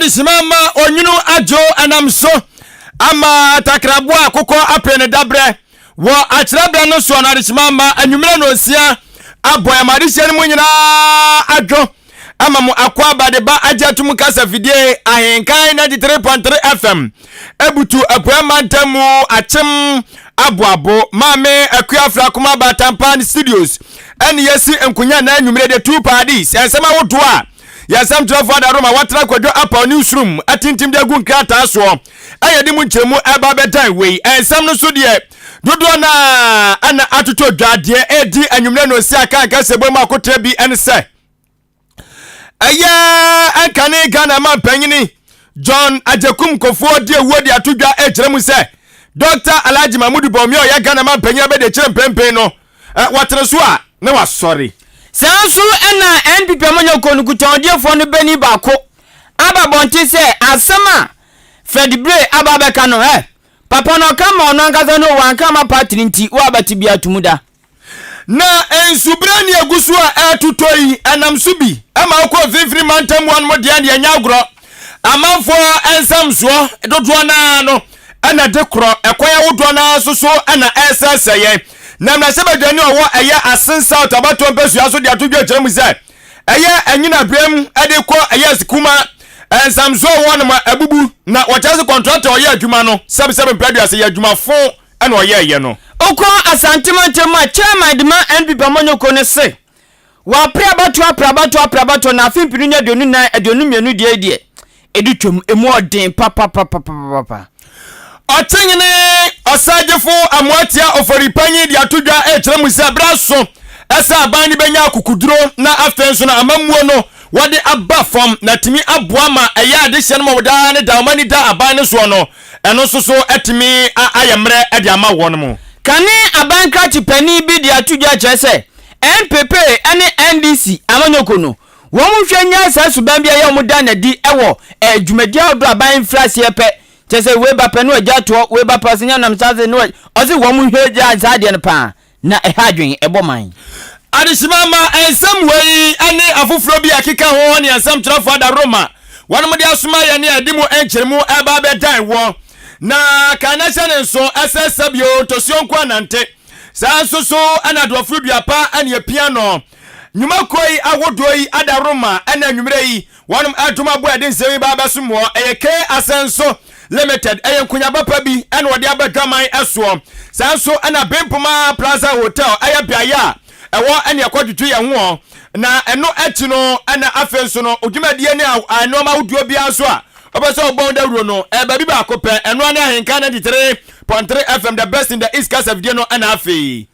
Adehyema ma onwunu adwo ɛnam so ama takraboa akokɔ apere ne dabrɛ wɔ akyerɛbrɛ no soɔ no adehyema ma anwummerɛ no nsia abɔ ɛma adehyia no mu nyinaa adwo ama mo akɔ aba de ba agye atum kasa fidie ahenkan 93.3 fm ebutu apuɛ mantam mu akyem aboabo maame akua afrakoma batampa studios ɛne yɛsi nkonya na anwummerɛ de two parties nsɛm ahodoɔ a yɛn nsɛmtwerɛfoɔ adaroma watena kwadwo apaw newsroom atintim de agu nkrataa soɔ ɛyɛ de mu nkyerɛmu ɛba bɛdan wei nsɛm no so deɛ dodoɔ no a ɛna atotɔ dwa deɛ ɛdi anwummerɛ no nsi aka nka sɛ bɔ mu akotrɛ bi ɛne sɛ ɛyɛ ɛnkane Ghana ma mpanyini John Agyekum Kufuor de ewuo de ato dwa ɛkyerɛ mu sɛ Dr. Alhaji Mahmudu Bawumia ɔyɛ Ghana ma mpanyin abɛde kyerɛ mpempem no wɔtene so a na wasɔre. Saa nso na NPP amanyɔkuo no kutɔndiefoɔ no bani baako aba abɔnten sɛ asɛm a Fred Brey aba abɛka no ɛ papa no ɔka ma ɔno ankasa no wanka ama party no nti wo abɛte bi ato mu da. Na nsubere ne egu so a ɛretotɔ yi ɛnam so bi ma wokɔ mfimfini mantam hɔ nom deɛ deɛ ɛnyɛ agorɔ. Amanfoɔ nsamsoɔ dodoɔ no ara no ɛna de korɔ ɛkwan ahodoɔ no ara nso so ɛna ɛresɛesɛe yɛn. Na mmarahyɛbadwani a ɔwɔ ɛyɛ Asin South abatoɔ mpasua so de ato dwa kyerɛ mu sɛ ɛyɛ anyina berɛm de kɔ ɛyɛ Asikuma nsamsoɔ a ɔwɔ nom abubu na wɔkyerɛ sɛ kɔntrata a ɔyɛ adwuma no sɛbesɛbe mprɛ aduasa yɛ adwumafo ɛna ɔyɛɛyɛ no. Wokɔ Asante mantam mu a, Chairman de ma NPP amanyɔkuo no se wɔapere abatoɔ apere abatoɔ apere abatoɔ na afe mpenu ne 24 22 deɛ yi deɛ ɛdi twam, ɛmu ɔden papapapapapa. Ɔkyenhene Ɔsagyefo Amoatia Ofori-Panyin de ato dwa rekyerɛ mu sɛ bere aso sɛ aban no benya akokoduro na afei nso no amammuo no wɔde aba fam na atumi aboa ma ɛyɛ adehyeɛ no ma daa ne daa wɔn ani da aban no soɔ no ɛno nso so atumi ayɛ mmerɛ de ama wɔn mo. Kane aban krakye panin bi de ato dwa kyerɛ sɛ NPP ne NDC amanyɔkuo no wɔn nhwɛ nnyae saa suban bi a ɛyɛ wɔn da no adi wɔ dwumadie ahodoɔ aban mfiri aseɛ pɛ kyerɛ sɛ wei ba pɛ na wagya toɔ wei ba pɛ ɔsɛ nyɛ nam saa na ɔse wɔn nhwɛ gyae saa adeɛ no paa na ɛha adwene ɛbɔ man. Adehyema ma nsɛm wei ne afoforɔ bi a ɛkeka ho ne nsɛmtwerɛfoɔ adaworoma wɔnom de asoma yɛn a ɛde mu nkyeremu ɛreba abɛdan woɔ. Na kan na hyɛ ne nso ɛsɛ sɛ bio ntosuo nko anante. Saa nso so na adoɔforo dua pa ne apia no. Nnwumakuo yi ahodoɔ yi adaworoma na anwummerɛ yi Wɔnom adom aboa ɛde nsɛm yi ba abɛsom wɔ. Ɛyɛ K Asɛnso Limited. Ɛyɛ nkonyaba pa bi ɛna wɔde aba dwaman ɛsoɔ. Saa nso ɛna Bempoma Plaza Hotel ɛyɛ beaeɛ a ɛwɔ ɛne ɛkɔ dwedwe yɛn ho wɔ. Na ɛno akyi no ɛna afei nso no dwumadie ne nnoɔma ahodoɔ biara nso a wopɛ sɛ wobɔ ho dawuro no ɛyɛ baabi baako pɛ. Ɛno ara ne Ahenka 93.3 FM the best in the East kasafidie no ɛna afei.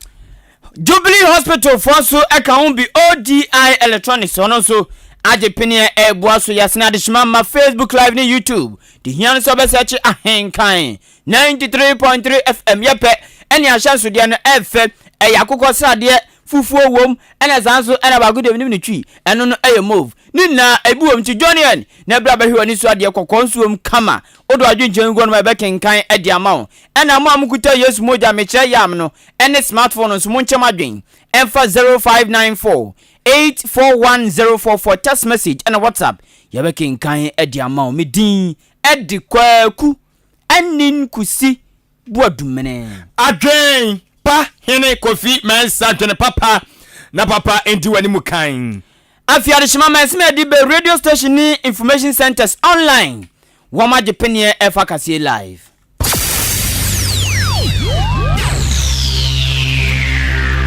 Jubilee Hospital foɔ nso ka ho bi ODI Electronics ɔno nso agye peneɛ ɛreboa so yɛasene adehyema ma Facebook Live ne YouTube de hia no sɛ ɔbɛsɛkye Ahenkan 93.3 FM yɛpɛ ɛne ahyɛnsodeɛ no ɛfɛ ɛyɛ akokɔ sradeɛ fufuo wom ɛna saa nso ɛna baako deɛ menim ne twi ɛno no ɛyɛ mauve ne nyinaa ebi wom nti join yɛn na ɛberɛ a bɛhwɛ w'ani so adeɛ kɔkɔɔ nso wom kama wode w'adwenkyerɛ ngu hɔ nom a yɛbɛkenkan ɛde ama wo ɛna mo a mokuta Yesu mogya mekyerɛ yam no ɛne smartphone nso monkyɛ mo adwen ɛmfa 0594 841044 text message ɛna WhatsApp yɛbɛkenkan ɛde ama wo. Me din ɛde Kwaku Anin Kusi Boadumene. Adwen pa hene Kofi Mensah dwene papa na papa ndi w'anim kan. Afei adehyema ma ɛsem ɛde bɛ radio station ne information centers online wɔn agye peneɛ ɛfa kaseɛ live.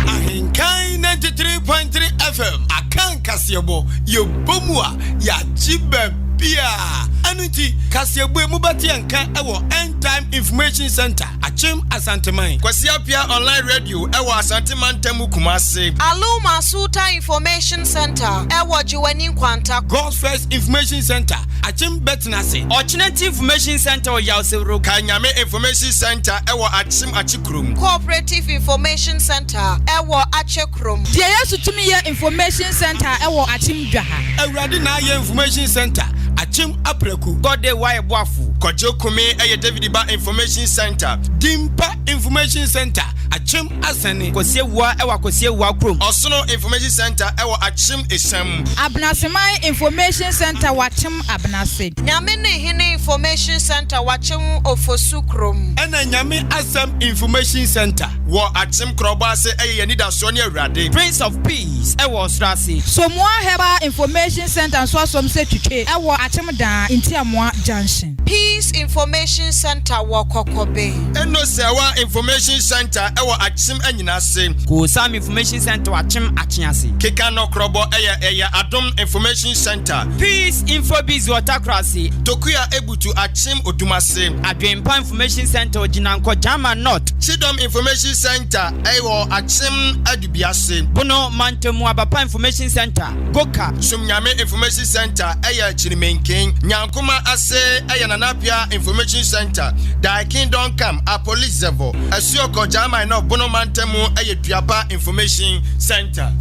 Ahenkan 93.3 FM akan kaseɛbɔ yɛbɔ mu a yɛagye baabiaa ɛno nti kaseɛbɔ mu bɛte yɛn nka ɛwɔ End Time Information Center Akyem Asanteman Kwasi Appiah Online Radio ɛwɔ Asante Mantam mu Kumase Aluma Sultan Information Center ɛwɔ Jiwani Nkwanta. God's First Information Center Akyem Bɛtenase Ɔkyenati Information Center wɔ Yawsewuro. Kanyame Information Center ɛwɔ Akyem Akyekurom. Cooperative Information Center ɛwɔ Akyekurom. Deɛ Yesu Tumi Yɛ Information Center ɛwɔ Akyem Dwaha. Awurade Na Ayɛ Information Center Akyem Apraku. God Day Wayɛ Boafo. Kwadwo Kumi yɛ David Ba Information Centre. Dimpa Information Centre, Akyem Asɛne. Kwasi Awuah wɔ Akwasi Awuah kurom. Ɔsono Information Centre wɔ Akyem Esiam. Abenaseman Information Centre wɔ Akyem Abenase. Nyame ne Hene Information Centre wɔ Akyem Ofosu kurom. Ɛna Nyame Asɛm Information Centre. Wɔ Akyem Korɔbɔ ase yɛ Yɛn Anidasoɔ ne Awurade. Prince of Peace wɔ Ɔsoro ase. Somoa Herbal Information Centre nso asom sɛ twitwe wɔ Akyem Daa, Ntiamoa Junction. Peace Information Centre wɔ Kɔkɔbe. Enosewa Information Centre wɔ Akyem Anyinase. Koosam Information Centre wɔ Akyem Akyease. Keka Nɔkorɔbɔ yɛ ɛyɛ Adom Information Centre. Peace Infobiz wɔ Takorase. Tokua Ebutu Akyem Odumase. Adwenpa Information Centre wɔ Gyinankɔ, Gyama North. Kyidɔm Information Centre wɔ Akyem Adubiase. Bono Mantamu Abapa Information Centre, Goka. Sumnyame Information Centre yɛ Kyirimenken. Nyankoma ase yɛ Nana Appiah Information Centre, Thy Kingdom Come, Apolizevo, Asuokɔ, Gyamai North, Bono Mantamu yɛ Duaba Information Centre.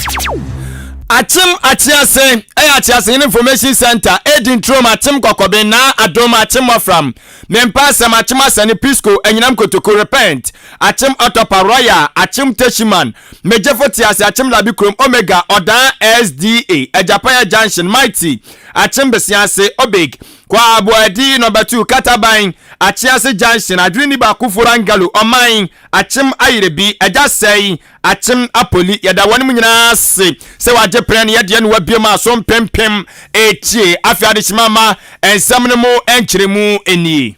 Akyem Akyease yɛ Akyeasehene Information Centre, Edi Ntrom, Akyem Kɔkɔben, Naa Adom, Akyem Mmɔfram, Mempa Asɛm, Akyem Asɛne, Pisco, Anyinam Kotoko, Repent, Akyem Ɔtɔpa, Royal, Akyem Techiman, Megyefo Tease, Akyem Labi Kurom, Omega, Ɔdaa SDA, Agyapaya Junction, Mighty, Akyem Besease, Obig, Kwaboadi, Nɔmba 2, Kataban, Akyease Junction, Adwene Nni Baakofo Bungalow, Ɔman, Akyem Ayerebi, Agya Sɛe, Akyem Apoli. Yɛda wɔnom nyinaa ase sɛ wɔagye prɛ ne yɛdeɛ na wɔabue mu aso mpempem retie. Afei adehyema mma nsɛm no mu nkyerɛmu nie.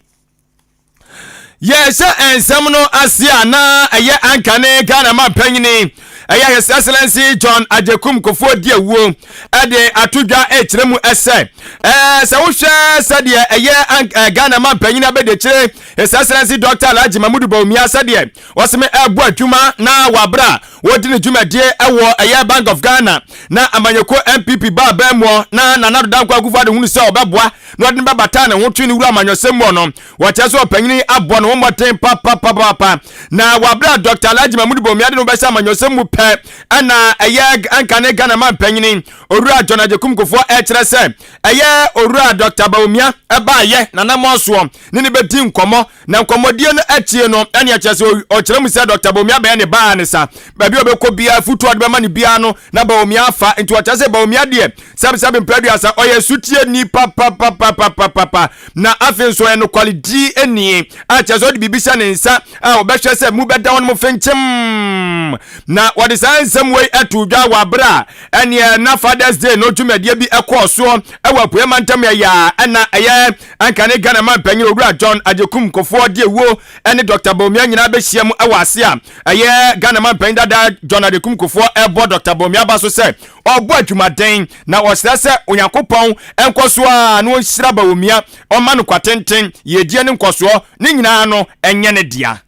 Yɛhyɛ nsɛm no ase a na ɛyɛ anka ne Ghana mampanyini ɛyɛ His Excellency John Agyekum Kufuor di awuo ɛde ato dwa ɛkyerɛ mu ɛsɛ ɛɛ sɛ wohwɛ sɛdeɛ ɛyɛ Ghana mampanyini abɛdekyere His Excellency Dr. Alhaji Mahmudu Bawumia sɛdeɛ wɔseme ɛrebɔ adwuma na wabra wɔdi ne dwumadie ɛwɔ ɛyɛ Bank of Ghana na amanyɔkuo NPP baa bɛn muɔ na Nana Addo Dankwa Akufo-Addo hunu sɛ ɔbɛboa na ɔde no bɛbata ne ho twe ne wura amanyɔsɛm muɔ no wɔkyerɛ sɛ ɔpanyini abɔ ne ho mmɔden papapapapa na wabra Dr. Alhaji Mahmudu Bawumia de no bɛhyɛ amanyɔsɛm mu pɛ ɛna ɛyɛ ɛnka ne Ghana man panyini Owura John Agyekum Kufuor ɛkyerɛ sɛ ɛyɛ Owura Dr. Bawumia ɛbaayɛ nanamɔ soɔ ne ne bɛdi nkɔmmɔ Na nkɔmmɔdie no akyie no, ɛne ɛkyerɛ sɛ ɔkyerɛ mu sɛ Dɔkta Bawumia bɛyɛ ne baa ne sa. Baabi a ɔbɛkɔ biara, afutuo a ɔde bɛma no biara no, na Bawumia afa. Nti ɔkyerɛ sɛ Bawumia deɛ, sɛbesɛbe mprɛ aduasa, ɔyɛ sutieni papapapapapa. Na afei nso ɔyɛ nokwaredi-ni, a kyerɛ sɛ ɔde biribi hyɛ ne nsa a ɔbɛhwɛ sɛ mu bɛda hɔ nom fenkyem. Na wɔde saa nsɛm wei too dwa wɔ abere a ɛneɛ na Father's Day no dwumadie bi kɔɔ soɔ wɔ Apueɛ Mantam yɛ a ɛna ɛyɛ Anka ne Ghana manpanyin Owura John Agyekum Kufuor de awuo ne Dɔkta Bawumia nyinaa bɛhyia mu wɔ ase a ɛyɛ Ghana manpanyin dada John Agyekum Kufuor ɛrebɔ Dɔkta Bawumia aba so sɛ ɔrebɔ adwumaden na ɔsrɛ sɛ Onyankopɔn nkɔ so ara na ɔnhyira Bawumia, ɔmma no kwatenten, yiedie ne nkɔsoɔ ne nyinaa no nyɛ ne dea.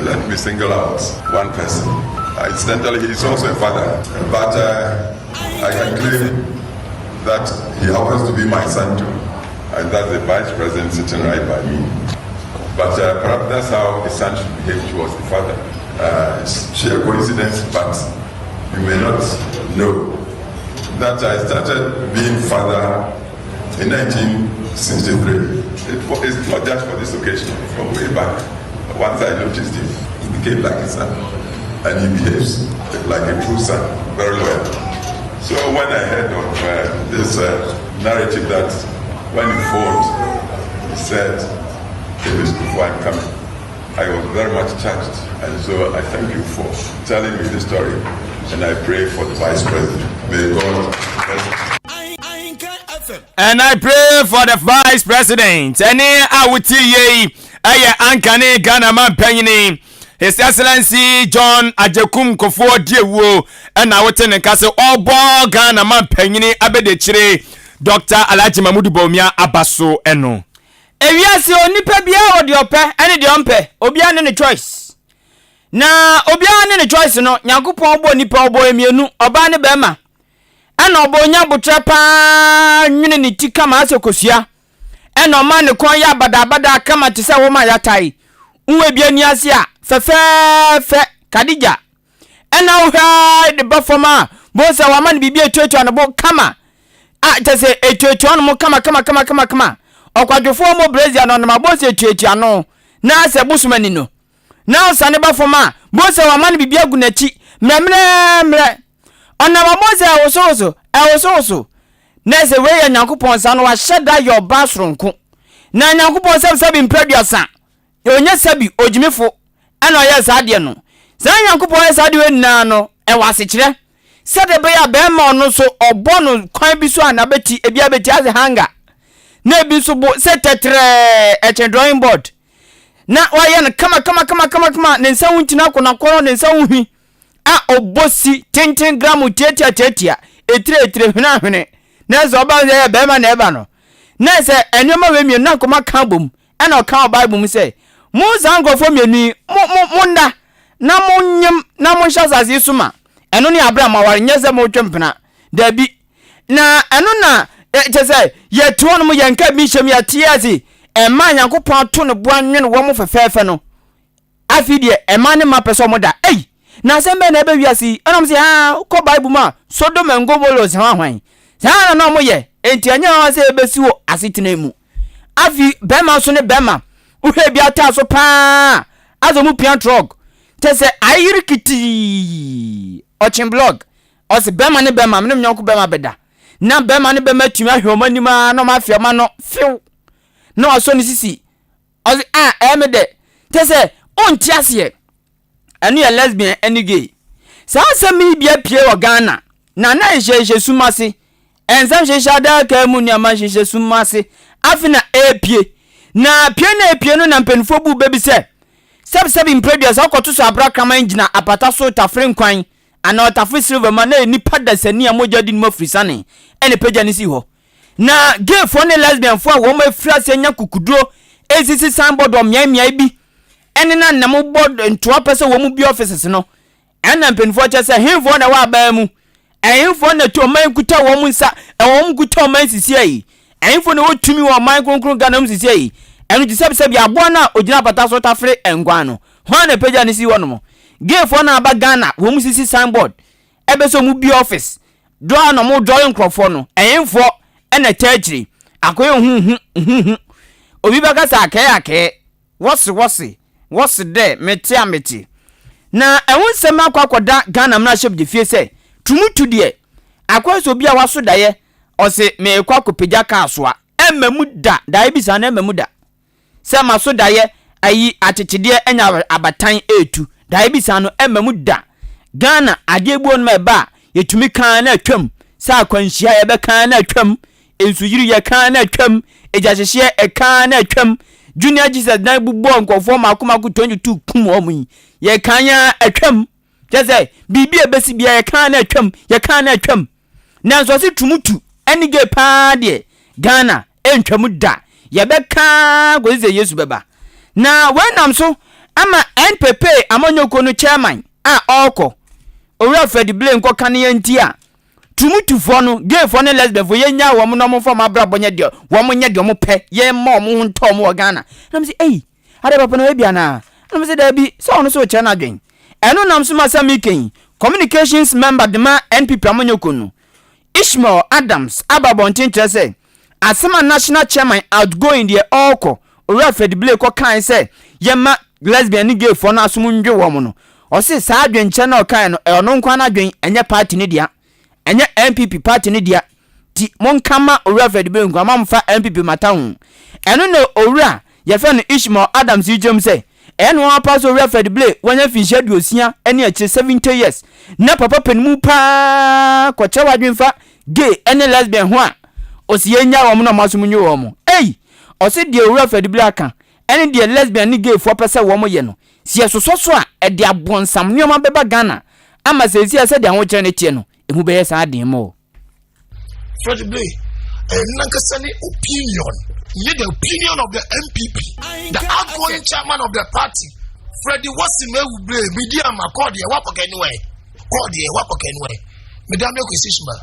Let me single out one person. Incidentally, he is also a father, but uh, I can claim that he happens to be my son too, and that's the vice president sitting right by me. But uh, perhaps that's how a son should behave towards the father. Uh, it's sheer coincidence, but you may not know that I started being father in 1963. It, it's not just for this occasion, from way back. Once I noticed him, he became like a son. And he behaves like a true son, very well. So when I heard of uh, this uh, narrative that when he phoned, he said, Davis before I'm coming, I was very much touched. And so I thank you for telling me the story. And I pray for the Vice President. May God bless And I pray for the Vice President. Ɛne a wotie yei ɛyɛ anka ne Ghana man panyini His Excellency John Agyekum Kufuor Diewuo ɛna wote ne nka sɛ ɔbɔ Ghana man panyini abɛdekyire Dr. Alhaji Mahmudu Bawumia aba so ɛno. Ewiase onipa biara wɔ deɛ ɔpɛ ɛne deɛ ɔmpɛ, obiara ne ne choice. Na obiara ne ne choice no, Nyankopɔn bɔ nipa ɔbɔ mmienu, ɔbaa ne bɛrima. Ɛna ɔbɔ onya abotrɛ paa nwene ne ti kama asɛ kosua. Ɛna ɔma ne kɔn yɛ abadaabada kama te sɛ wɔn a yɛatae. Nwa bi ani ase a fɛfɛɛfɛ Kadija. Ɛna wohwɛ ara de ba fam a, bohu sɛ wama no biribi a etuatua ne bo kama. A kyɛ sɛ etuatua no mo kama kama kama kama kama. Ɔkwadwofoɔ mmɔ brazier na ɔnam abonsi atuatua ano na sɛ bosom ani no na ɔsane ba fam a, bohu sɛ wama no biribi agu n'akyi mmerɛmmerɛmmerɛ. Ɔnam abonsi a ɛwosowoso, ɛwosowoso. Na sɛ wei yɛ Nyankopɔn nsa no, wahyɛ da yɛ ɔbaa soronko. Na Nyankopɔn sɛbsɛbe mprɛ aduasa, ɔnyɛ sɛbi ogyimifo ɛna ɔyɛɛ saa adeɛ no. Saa Nyankopɔn yɛ saa adeɛ wei nyinaa no, ɛwɔ asekyerɛ. Sɛdeɛ ɛbɛyɛ a bɛrima ɔno nso ɔbɔ no kwan bi so a n'abati, ebi abati ase hanger, na ebi nso bo sɛ tɛtrɛɛ ɛkyɛn drawing board. Na wayɛ no kama kama kama kama kama, ne nsa ho ntina akɔnɔakɔnɔ, ne nsa ho hwi a ɔbɔ si tenten gram tiatia tiatia, etire etire hwene ahwene. Na sɛ ɔba sɛ ɛyɛ bɛrima na ɛba no. Na sɛ nneɛma wei mmienu na nkɔma ka bom. Ɛna ɔka wɔ Bible mu sɛ, Mo saa nkurɔfoɔ mmienu yi, mo, mo, monna, na monyem, na monhyɛ asase yi so ma. Ɛno ne aberɛ a moaware, nyɛ sɛ moretwe mpena. Dabi. Na ɛno na, kyɛ sɛ, yɛte hɔ nom, yɛnka bi nhyɛm, yɛte ase, ɛma Nyankopɔn ato ne bo anwene wɔn fɛfɛɛfɛ no. Afei deɛ ɛmaa ne mma pɛ sɛ wɔda. Ei! Na asɛm bɛn na ɛba wiase yi? Ɛna wɔn sɛ, aa, wokɔ Bible mu a, Sodom and Gomorrah hwan hwan. Saa na na wɔyɛ. Enti ɛnyɛ nwanwa sɛ ɛbɛsi wɔ asetena mu. Afei bɛrima nso ne bɛrima. Wohwɛ bi ataa so paa asɛ wɔn pia trɔg. Kyɛ sɛ ayere kitii. Ɔkyen blog. Ɔse bɛrima ne bɛrima, me ne me yɔnko bɛrima bɛda. Na bɛrima ne bɛrima atumi ahwɛ wɔn anim ara na wɔn afe wɔn ano few. Na wasɔ ne sisi. Ɔse ah ɛyɛ me dɛ. Kyɛ sɛ wonte aseɛ. Ɛno yɛ lesbian ɛne gay. Saa asɛm yi bi apue wɔ Ghana na na nhyehyɛ sum ase. Nsɛm hyehyɛ adaka mu nneɛma nhyehyɛ sum ase. Afe na ɛrepue. Na pue na ɛpue no na mpanimfoɔ bu bɛ bi sɛ, sɛbsɛbe mprɛdua sɛ wokɔto so abra kraman gyina apata so retafere nkwan anaa ɔtafere silver mu a na ɛyɛ nipa dasani a mogya di ne mu afirisane ɛna ɛpagya no si hɔ. Na gayfoɔ ne lesbianfoɔ a wɔn afiri ase anya kukuduro resisi signboard wɔ mmeae mmeae bi ɛne na nam bɔ ntoa pɛ sɛ wɔn bi offices no, ɛna mpanimfoɔ kyɛ sɛ henfoɔ na ɛwɔ aban mu, ɛhenfoɔ na ɛtu ɔman kuta wɔn nsa, ɛwɔ wɔn kuta ɔman sisi ayi, ɛhenfoɔ na ɛwɔ tumi wɔ ɔman kronkron Ghana mu sisi ayi, ɛno ti sɛbisɛbi aboa no a ogyina apata so tafere nguan no, hwan na ɛpagya ne si hɔ nom? Gayfoɔ na aba Ghana wɔn sisi signboard ɛbɛ sɛ wɔn bi office Dɔ a na wɔdɔre nkurɔfoɔ no, ɛhenfoɔ na ɛtaa akyire? Akɔyɛ huhu huhu. Obi bɛka sɛ akɛɛ akɛɛ, wɔse wɔse, wɔse dɛ, mete a mete. Na ɛho nsɛm akɔ akɔda Ghana mmarahyɛbdwafie sɛ, tumutu deɛ, akɔyɛ sɛ obi a waso daeɛ, ɔse merekɔ akɔpagya kaa soa. Ɛmma mu da, daeɛ bi saa no ɛmma mu da. Sɛ maso daeɛ ayi akyekyedeɛ anya abatan ɛretu daeɛ bi saa no ɛmma mu da. Ghana adeɛ bi wɔ nom a ɛba a yɛtumi ka na atwam sɛ akwanhyia yɛbɛka na atwam, nsuyiri yɛka na atwam, egyahyehyeɛ ɛka na atwam, Junior Jesus dan bubɔɔ nkurɔfoɔ mako mako 22 kum wɔn yi yɛka ya atwam. Kyerɛ sɛ biribi a ɛbɛsi biara yɛka na atwam, yɛka na atwam. Nanso ɔse tumutu ɛne gay paa deɛ Ghana ɛntwam da. Yɛbɛka ara kɔsi sɛ Yesu bɛba. Na wei nam so ama NPP amanyɔkuo no chairman a ɔrekɔ, Owura Freddie Blay nkɔka ne yɛn nti a tumutufoɔ no, gayfoɔ ne lesbianfoɔ yɛnnyaa wɔn na wɔmfa wɔn abrabɔ nyɛ deɛ wɔn nyɛ deɛ wɔn pɛ, yɛmma wɔn ho ntɔ wɔn wɔ Ghana. Na mese ei, Adɛn papa no wayɛ bi anaa? Ɛna mese daabi, sɛ ɔno nso rekyerɛ n'adwen. Ɛno nam so ma sɛ meka yi, Communications member de ma NPP amanyɔkuo no, Ishmael Adams aba abɔnten kyerɛ sɛ asɛm a National Chairman outgoing deɛ ɔrekɔ, Owura Freddie Blay kɔkae sɛ yɛmma lesbian ne gayfoɔ no asom ndwe wɔn no, ɔse saa adwenkyerɛ no a ɔkaeɛ no ɛyɛ ɔno nko ara n'adwen, ɛnyɛ party no dea. Ɛnyɛ NPP party no dea nti monka ma Owura Fred Benku ama momfa NPP mata ho. Ɛno na Owura yɛfrɛ no Ishmael Adams yi kyerɛ mu sɛ ɛyɛ no nwanwa paa sɛ Owura Fred Blay wanya mfinhyia aduosia ne akyire 70 years na papa panimu paa kɔkyerɛ w'adwene fa gay ne lesbian ho a ɔsi yɛnnyae wɔn na wɔn asom nnwo wɔn. Ei! Ɔse deɛ Owura Fred Blay aka ɛne deɛ lesbian ne gay foɔ pɛ sɛ wɔn yɛ no Sɛ yɛsosɔ so a, ɛde abonsam nneɛma bɛba Ghana ama seesei a sɛdeɛ ahokyerɛ no teɛ no, emu bɛyɛ saa den more. Freddie Blay, ɛyɛ nankasa ne opinion, nye the opinion of the NPP, the outgoing chairman of the party, Freddie Wasimewu Blay, midi ama kɔɔ deɛ wakɔ kɛniwɛ, kɔɔ deɛ wakɔ kɛniwɛ, meda mi akɔ esishima,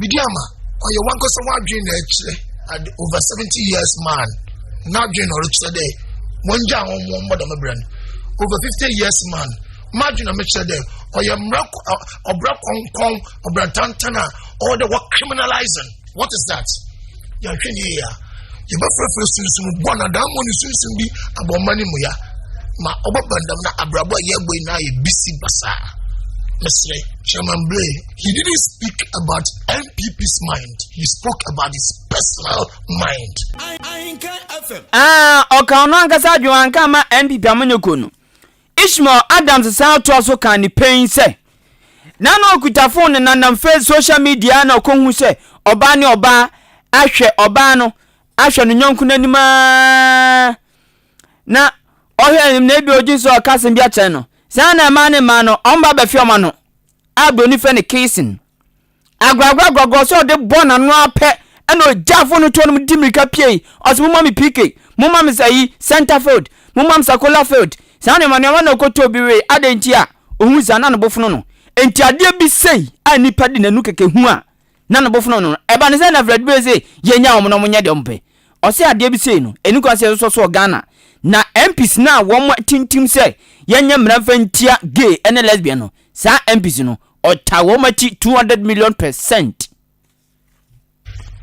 midi ama ɔyɛ wankasa wadwene na ɛkyerɛ at over 70 years man n'adwene na ɔrekyerɛ dɛ wɔn gya wɔn wɔn mmɔ dɛm brɛ no over 50 years man m'adwene na mekyerɛ dɛ ɔyɛ mmerɛ ɔbrɛ kɔnkɔn ɔbrɛ tantan a ɔwɔ dɛ wɔ criminalizing what is that yɛnhwɛ ne yie a. Yɛbɛfrɛfrɛ sunsum bɔn adammɔ ne sunsum bi abɔ ɔman no mu ya ma ɔbɛba ndam na abrabɔ a yɛbɔ yi na ayɛ bisi basaa. Mesrɛ Chairman Blay, he didn't speak about NPP's mind, he spoke about his personal mind. Ah, ɔka ɔno ankasa adwene wanka ama NPP amanyɔkuo no. Ishmael Adams san toa so kaa ne pɛn sɛ, na na ɔkuta fon no nanam face social media na ɔkɔhu sɛ ɔbaa ne ɔbaa ahwɛ ɔbaa no ahwɛ no nyɔnko no anim aa na ɔhwɛ anim na ebi ogye sɛ ɔka asɛm bi akyerɛ no saa na mmaa ne mmaa no ɔmo ba bɛfe ɔmo ano a buroni fɛ no kissing Agorɔagorɔagorɔagorɔ sɛ ɔde bɔ n'ano ara pɛ ɛna ɔgyaa fon no toɔ no mu di mmirika piei. Ɔse momma me PK, momma me sayi, center field, momma me sakola field. Saa nneɛma nneɛma na ɔkɔtɔɔ bi wee. Adɛn nti a? Ɔhu saa na ne bo fono no. Enti adeɛ bi sei a nnipa de n'anu kɛkɛ hu a na ne bo fono no no, ɛba ne sɛ na Fred Bey se yɛnnya wɔn na wɔnyɛ deɛ wɔpɛ. Ɔse adeɛ bi sei no, ɛni kwan sɛ yɛsosɔ so wɔ Ghana. Na MPs no a wɔatintim sɛ yɛnyɛ mmara mfa ntia gay ne lesbian no, saa MPs no, Ɔtaa wɔn akyi 200 million percent.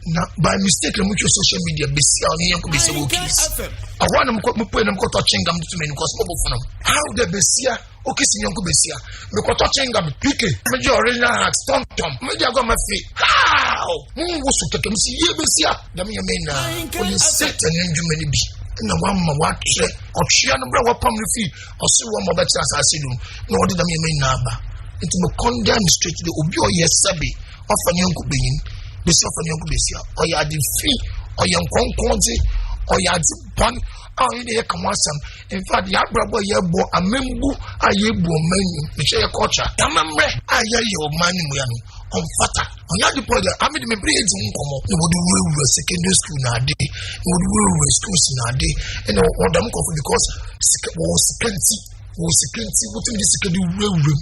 Na by mistake na mutwa social media besia ɔne yɛn kɔ besia wɔ kiss ɛhɔ a na mokɔ mopue na mokɔtɔ chewing-gum de to m'anim kɔ sɛ mobɔ funam how the besia okisi yɛn kɔ besia mekɔtɔ chewing-gum pk megye original hacks tɔntɔn megye agɔ ma fi how mo wo so kɛkɛ mo si yie besia dɛm yɛ mɛ nyinaa ɔyɛ satan ne ndwuma no bi na wama watrɛ ɔtwea no berɛ a wapam no fii Ɔse wɔn ma ɔbɛkyerɛ asaase do na ɔde dɛm nneɛma nyinaa ba. Nti me condemn straight dɛ obi a ɔyɛ sɛbe ɔfa ne yɔnko banyin besia ɔfa ne yɔnko besia ɔyɛ adze fi, ɔyɛ nkɔnkɔndze, ɔyɛ adze bɔn a ɔnye dɛ yɛka ho asɛm. In fact yɛabrabɔ a yɛbɔ, amambu a yebu ɔman mu, mehwɛ yɛ culture, yɛamammerɛ a yɛyɛ ɔman no mu ya no ɔmmfata. Ɔnnyɛ ade pɔ dɛ ame de me bere edzi ho nkɔmbɔ na wɔde wurawura secondary school na ade na wɔde wurawura schools na ade ɛna wɔ dɛm nkorɔfo because sika wɔwɔ sika nti wɔwɔ sika nti wotumi de sika de wurawura mu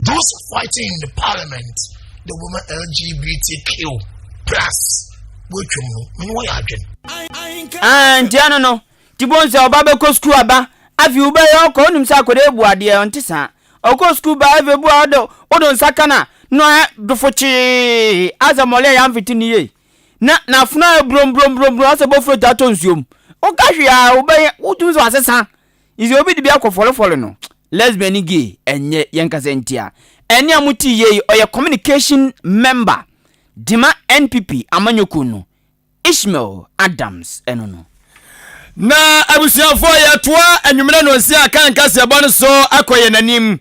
those fighting in the parliament the woman LGBTQ plus wɔatwam no mene wɔyɛ adwen. Ah, nti ɛno no, ti bo nsɛ ɔba bɛkɔ sukuu aba, afei wobɛyɛ ɔkɔ, wonim sɛ akɔda ebu adeɛ, ɔnte saa. Ɔkɔ sukuu ba afei bu a ɔde wode nsa ka no a na ɔyɛ dofo kyee asɛ mɔle a yɛamfete no yie na n'afono ayɛ brombrombrombrom asɛ bɔfuro taa tɔ nsuo mu. Woka hwee a wobɛyɛ wotumi sɛ wasesa. Nti obi de bi akɔ fɔlefɔle no. Lesbian ne gay ɛnyɛ yɛnkasa ntia. Ɛnne a mote yie yi ɔyɛ communication member dema NPP amanyɔkuo no. Ishmael Adams ɛno no. Na abusuafoɔ yɛtoa anwummerɛ nonsia a kan kaseɛbɔ no so akɔ yɛn anim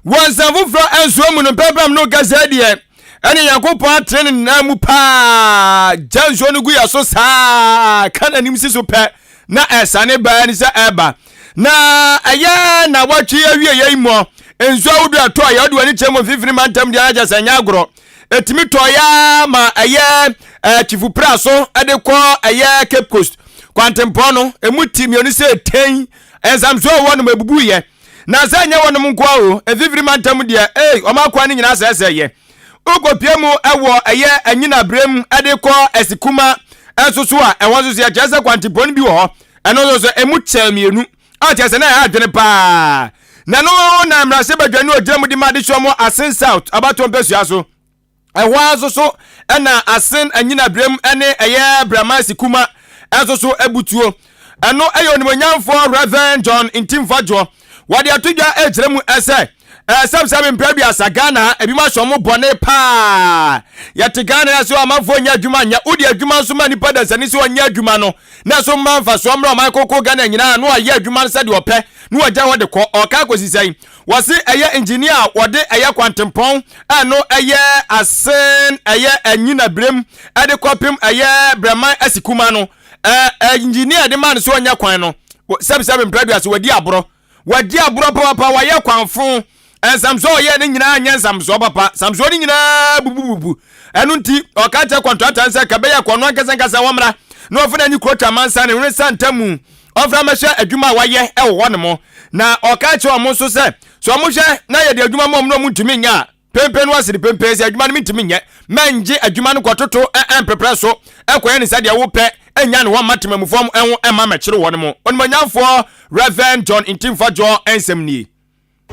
wɔ nsɛm foforɔ nsoɔ mu no mpɛmpɛm no kasa deɛ ɛne Nyankopɔn atene ne nan mu paa gya nsuo no gu yɛ so saa ka n'anim si so pɛ na ɛsane baa ne sɛ ɛba na ɛyɛ na wɔtwe awie yɛ mmɔ nsuo ahodoɔ ɛtɔ yɛ ɔde w'ani kyerɛ mu mfimfini mantam deɛ akyɛ sɛ nyɛ agorɔ ɛtumi tɔeɛ ara ma ɛyɛ Kyifupra so de kɔ ɛyɛ Cape Coast kwantempɔn no ɛmu ti mmienu sɛ ɛtɛn nsamsoɔ wɔ nom ɛbubuiɛ na sɛ ɛnyɛ wɔnom nkoa o mfimfini mantam deɛ ei wɔn akoa no nyinaa sɛɛsɛɛyɛ wokɔpie mu ɛwɔ ɛyɛ anyina berɛm de kɔ asikuma nso so a ɛhɔ nso so yɛkyerɛ sɛ kwantempɔn no bi wɔ hɔ ɛno nso so ɛmu kyɛɛ mmienu a kyerɛ sɛ na ɛha adwene paa na no na mmarahyɛbadwa ne ɔgyina mu de ma adesua mu Asen South abatoɔ mpasua so ɛhɔ ara nso so ɛna Asen Anyinabrem ne ɛyɛ Bramansi Kuma nso so abutuo ɛno ɛyɛ onimonyamfoɔ Reverend John Ntimfadwoɔ wɔde ato dwa ɛkyerɛ mu ɛsɛ Ɛsɛm mpɛ aduasa Ghana ebi ma sɔn mo bɔne paa. Yɛte Ghana yɛ sɛ amanfoɔ nyɛ adwuma nyɛ. Wode adwuma nso ma nipa dasani sɛ ɔnyɛ adwuma no na ɛso mma mfasoɔ mmra ɔman koko Ghana nyinaa na ɔyɛ adwuma no sɛdeɛ ɔpɛ na ɔgya hɔ de kɔ. Ɔka akɔsi sɛn? Wɔse ɛyɛ engineer a wɔde ɛyɛ kwantempɔn ɛno ɛyɛ asen ɛyɛ anyina birem ɛde kɔpem ɛyɛ brɛman asikuma no ɛɛ engineer de ma no sɛ ɔnyɛ kwan no sɛbisɛbi mpɛ aduasa wadi aborɔ. Wadi aborɔ papaapa, wayɛ kwanfo. Nsamsoɔ a ɔyɛɛ no nyinaa nyɛ nsamsoɔ papa. Samsoɔ no nyinaa bubububu. Ɛno nti, ɔka kyerɛ kɔntrata no sɛ, ka bɛyɛ kɔ ɔno ankasa ankasa wɔmmra na ɔmfa n'ani kuro Twamansa ne hwene sa ntamu. Ɔmfra mmɛhwɛ adwuma a wayɛ wɔ hɔ nom. Na ɔka kyerɛ wɔn nso sɛ, sɛ wɔhwɛ na yɛde adwuma ma wɔn na wɔntumi nyɛ a, Pempen no ase de pempen sɛ adwuma no mentumi nyɛ. Mɛngye adwuma no kɔtoto mpeprɛ so kɔyɛ no sɛdeɛ wopɛ nnya ne hɔ mma temamufoɔ ho mma mɛkyere wɔn mo. Onimuonyamfoɔ Rev. John Ntimfa Joɔ nsɛm nie.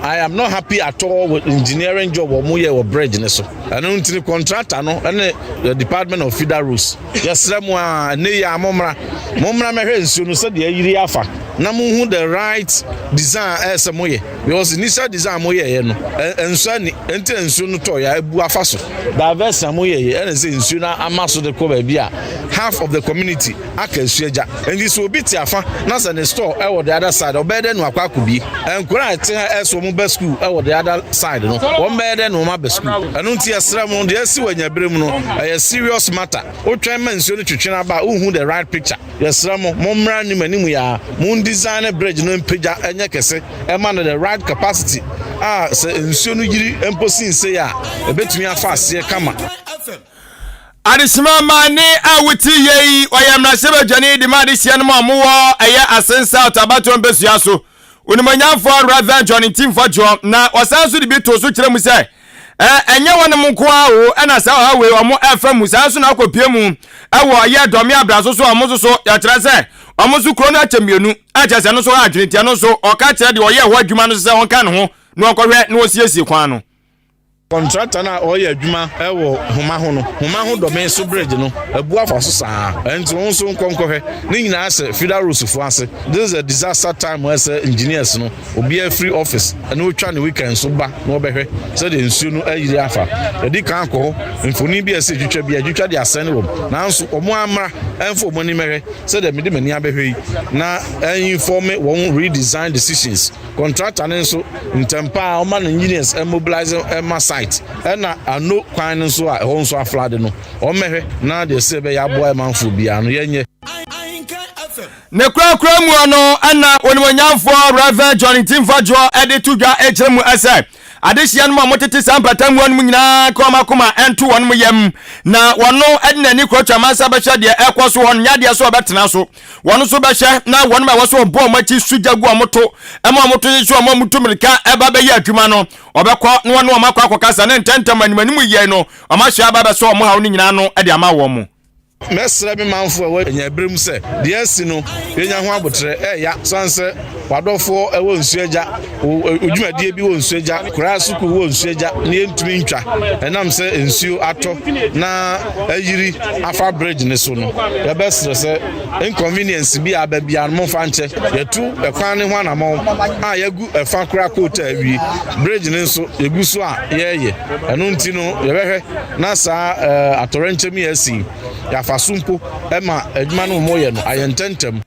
I am not happy at all with engineering job wɔn yɛ wɔ bridge ne so. Ɛno nti no contractor no ne the department of feeder roads yɛsrɛ mo a ɛnɛ yi a mommra mommra mɛhwɛ nsuo no sɛdeɛ ayiri afa na monhu the right design a ɛsɛ moyɛ because initial design moyɛeɛ no ɛnsɔ ani nti na nsuo no tɔɔ yɛ abu afa so diversion a moyɛeɛ ɛna sɛ nsuo no ama so de kɔ baabi a half of the community aka nsuo agya nti sɛ obi te afa na sɛ ne store ɛwɔ the other side ɔbɛyɛ dɛ no akɔ akɔbie nkwadaa a ɛte ha ɛsɛ wɔn ba school ɛwɔ the other side no wɔn bɛyɛ dɛ na wɔn aba school ɛno nti ɛsrɛ mo deɛ ɛsi wɔ anyabere mu no ɛyɛ serious matter wotwɛn ma nsuo no twetwe no aba a wohu the right picture yɛsrɛ mo mo mmra anim anim yɛ a mo design bridge no mpagya ɛnyɛ kɛse ɛma no the right capacity a sɛ nsuo no yiri mpo sinse a ɛbɛtumi afa aseɛ kama. Adesima ma ne a wote yɛ yi ɔyɛ mmarahyɛbadwani de ma adehyeɛ no mu a wɔwɔ ɛyɛ Asen South abatoɔ mpɛsua so. Onimonyamfoɔ Rev. John Ntimfo Dwoɔ na ɔsan nso de bi too so kyerɛ mu sɛ ɛnyɛ wɔnom nko ara o ɛna saa ɔhaw wei wɔn ɛfa mu saa nso na akɔpie mu ɛwɔ ɛyɛ Dɔme Abraso so a wɔn nso so yɛkyerɛ sɛ wɔn nso kuro no akyɛ mmienu ɛkyɛ sɛ ɛno nso adwene nti ɛno nso ɔka kyerɛ deɛ ɔyɛ ɛhɔ adwuma no sɛ ɔnka ne ho na ɔnkɔhwɛ na ɔsiesie kwan no. Kɔntrata no a ɔreyɛ adwuma wɔ Homa ho no, Homa ho Dɔme so bridge no, abu afa so saa. Ɛnti wo nso nkɔ nkɔhwɛ. Ne nyinaa hyɛ Feeder Roads foɔ ase. This is a disaster time a ɛsɛ engineers no, obiara firi office na ɔtwa ne weekend so ba na ɔbɛhwɛ sɛdeɛ nsuo no ayiri afa. Yɛadi kan akɔ hɔ, mfonin bi a ɛsɛ yɛtwitwa biara, yɛatwitwa de asɛne wɔn. Nanso wɔn ara mmra mfa wɔn ani mmɛhwɛ sɛdeɛ mede m'ani abɛhwɛ yi na ɛnforme wɔn redesign decisions. Contractor no nso, ntɛm pa ara ɔma no engineers mobilise ma site. Ɛna ano kwan no nso a ɛhɔ nso aflade no, ɔmmɛhwɛ na deɛ ɛsɛ ɛbɛyɛ aboa ɛmanfoɔ biara no yɛnyɛ. Ne korakora mu no na Onimuonyamfoɔ Rev. John Ntimfa Dwoɔ de to dwa kyerɛ mu sɛ, Adehyeɛ no mu a wɔtete saa mpatamuo no mu nyinaa nka wɔn akoma nto wɔn yam, na wɔn de n'ani kɔtwa amansa bɛhwɛ deɛ ɛrekɔ so hɔ no, nyɛ adeɛ sɛ ɔbɛtena so. Wɔn nso bɛhwɛ na wɔn a ɛwɔ sɛ wɔbɔ wɔn akyi so gya gu wɔn to ma wɔn to hyehyɛ wɔn a wɔtu mmirika ba bɛyɛ adwuma no, wɔbɛkɔ na wɔne wɔn akɔ akɔkasa na ntɛmntɛm anim anim yie no, wɔahyɛ aba abɛsɔ wɔn haw no nyinaa ano de ama wɔn. Mɛsrɛ me manfo a ɛwɔ anyaberɛ mu sɛ, deɛ asi no, yɛnya ho aboterɛ. Ɛyɛ ya sane sɛ w'adɔfoɔ wɔ nsuo agya, wo dwumadie bi wɔ nsuo agya, koraa sukuu wɔ nsuo agya na yɛntumi ntwa ɛnam sɛ nsuo atɔ na ayiri afa bridge no so no. Yɛbɛsrɛ sɛ inconvenience bi a aba biara no momfa nkyɛ. Yɛatu ɛkwan no ho anamɔn a yɛagu ɛfa koraa coat a awie. Bridge no nso yɛgu so a yɛreyɛ. Ɛno nti no yɛbɛhwɛ na saa atɔwrɛnkyɛm yi a asi yi, yɛafa so mpo ma adwuma no wɔyɛ no ayɛ ntɛmntɛm.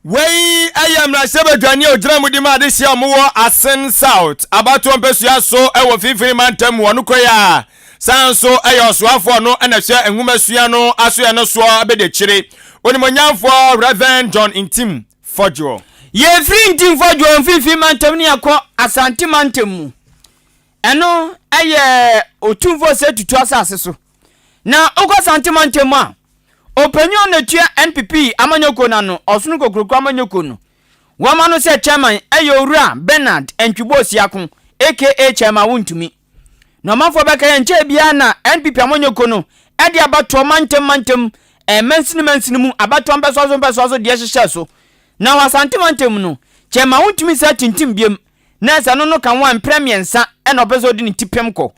Wei yɛ mmarahyɛbadwani a ogyina mu di ma adehyeɛ a wɔwɔ Asen South abatoɔ mpasua so wɔ Mfimfini Mantam mu. Ɔno kura yi a san nso yɛ ɔsoafoɔ no na ɛhwɛ nwomasua no asoɛ no soɔ abɛdiakyire. Onimuonyamfoɔ Rev. John Ntim Fodjour. Yɛfiri Ntim Fodjour Mfimfini Mantam ne yɛkɔ Asante Mantam mu. Ɛno yɛ Otumfoɔ Osei Tutu asase so. Na wokɔ Asante mantam mu a, ɔpanyin a ɔna tua NPP amanyɔkuo no ano, Ɔsono Kokuroko amanyɔkuo no, wɔama no sɛ chairman yɛ Owura Bernard Antwibo Osiako aka Chairman Wontumi. Na ɔmanfoɔ bɛka yɛ nkyɛɛ biara na NPP amanyɔkuo no de abatoɔ mantam mantam, mansini mansini mu abatoɔ mpɛsoa so mpɛsoa so deɛ hyehyɛɛ so. Na wɔ Asante mantam mu no, Chairman Wontumi san tintim biom na sɛ ɛno no ka ho a, mprɛ mmiɛnsa na ɔpɛ sɛ ɔde ne ti pem kɔ.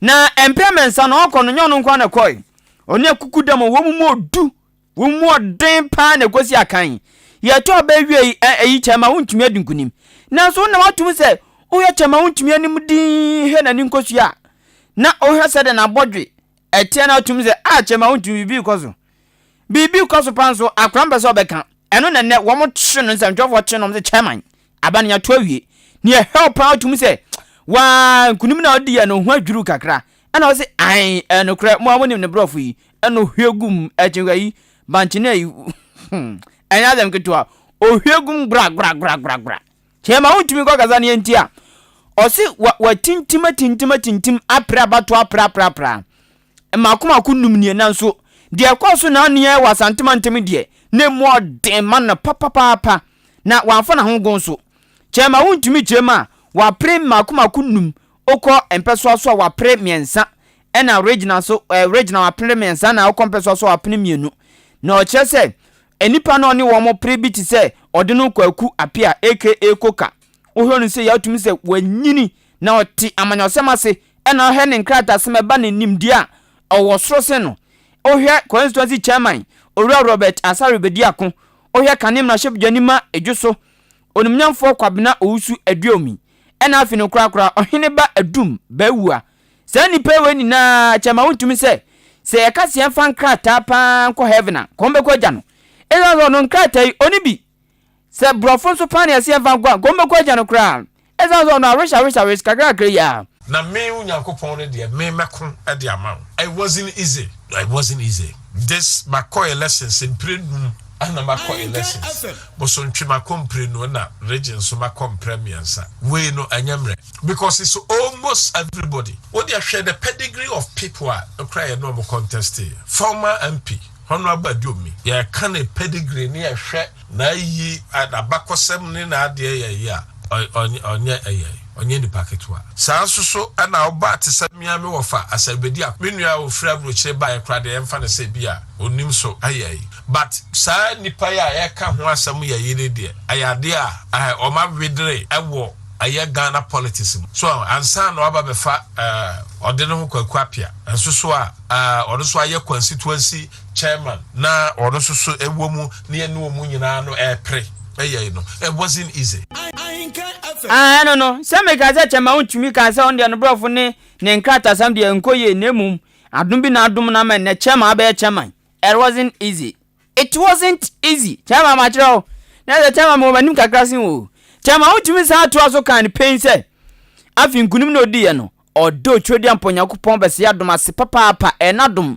Na mprɛ mmiɛnsa no ɔkɔ no, nyɛ ɔno nko ara na ɛkɔe. Ɔne akukudam a wɔn mu ɔdu, wɔn mu ɔden paa na ɛkɔsi akan. Yɛtɔ aba awie yi, ɛyi kyɛma wontumi adi nkonim. Nanso wonam atom sɛ wohwɛ kyɛma wontumi anim dinn hwɛ n'ani nkosua a, na wohwɛ sɛdeɛ n'abɔdwe ɛteɛ na atom sɛ a kyɛma wontumi biribi rekɔ so. Biribi rekɔ so paa nso akora mpɛ sɛ ɔbɛka. Ɛno na nnɛ wɔn kye no, nsɛntwerɛfoɔ kye no, wɔn sɛ chairman, aba no yɛato awie. Nea ɛhɛw paa wotum sɛ waa nkunim na ɔdi yɛ no ho adwiriw kakra. Ɛna ɔse ae ɛyɛ nokorɛ mo a monim ne borɔfo yi. Ɛna ohwie gum ɛkye ayi bankye no ayi ɛnyɛ asɛm ketewa. Ohwie gum gora gora gora gora gora. Kyɛ ma wontumi nkɔ kasa no yɛ nti a ɔse watintim atintim atintim apere abatoɔ apere apere apere mmaako mmaako num nie nanso deɛ ɛkɔɔ so n'anoɛ wɔ Asante mantam deɛ na emu ɔden ma no papapaapa na wamfa n'ahogo nso. Kyɛ ma wontumi kyerɛ mu a wapere mmaako mmaako num wokɔ mpɛsoa so a wapere mmiɛnsa ɛna regional so ɛɛ regional wapere mmiɛnsa na wokɔ mpɛsoa so a wapere mmienu na ɔkyerɛ sɛ nnipa no ɔne wɔn pere bi te sɛ ɔde no Kwaku Apia aka Koka. Wohwɛ no sei a wotumi sɛ wanyini na ɔte amanyɔsɛm ase ɛna wohwɛ ne nkrataasɛm ɛba ne nimdeɛ a ɔwɔ soro sen no. Wohwɛ constituency chairman Owura Robert Asare Bediako, wohwɛ kane mmarahyɛbdwani ma Edwoso, Onimnyamfoɔ Kwabena Owusu Aduomi, ɛna afei no korakora Ɔhene Ba Adum Bawua. Saa nnipa wei nyinaa kyɛ ma wontumi sɛ sɛ yɛka sɛ yɛmfa nkrataa paa nkɔ heaven a, kɔn bɛkɔ agya no. Ɛsiane sɛ ɔno nkrataa yi ɔni bi. Sɛ borɔfo nso paa na yɛse yɛmfa nkɔ a, kɔn bɛkɔ agya no koraa. Ɛsiane sɛ ɔno awish awish awish kakrakra yi ara. Na me Onyankopɔn no deɛ, me mɛko de ama wo. It wasn't easy, it wasn't easy. This makɔ elections mpire num ɛna makɔ elections. Bosontwe makɔ mprenu ɛna region nso makɔ mprɛ mmiɛnsa. Wei no ɛnyɛ mmerɛ because it's almost everybody. Wo deɛ hwɛ the pedigree of people a ɛkura yɛne wɔn contest yɛ. Former MP Honourable Aduomi, yɛka ne pedigree ne yɛhwɛ n'ayi, n'abakɔsɛm ne n'adeɛ yɛ yi a, ɔnyɛ ɛyɛ, ɔnyɛ nipa ketewa. Saa nso so ɛna ɔba te sɛ me ara me wɔfa Asɛrbedi a me nua a ɔfiri aburokyire baeɛ koraa deɛ yɛmfa no sɛ bi a ɔnim so ayɛ yi. But saa nnipa yi a yɛreka ho asɛm yɛ yi no deɛ ɛyɛ adeɛ a wɔn awedere wɔ ɛyɛ Ghana politics mu. So ansa na waba bɛfa ɔde ne ho Kwaku Appiah nso so a ɔno nso ayɛ constituency chairman na ɔno nso so ɛwɔ mu na yɛne wɔn nyinaa no ɛrepere ɛyɛ no, it wasn't easy. Ah, ɛno no, sɛ meka sɛ kyɛma wontumi kaa sɛ ɔno deɛ no borɔfo ne ne nkratasɛm deɛ nkɔ yie na mmom adom bi na adom no ama nnɛ chairman abɛyɛ chairman. It wasn't easy. It wasn't easy. Chairman makyerɛ wo. Na sɛ chairman mewɔ m'anim kakra sen wo. Chairman wotumi san toa so kaa no pɛn sɛ afei nkunim na odiiɛ no ɔdɔ Otwerɛduampɔ Nyankopɔn bɛsɛ adom ase papaapa ɛyɛ n'adom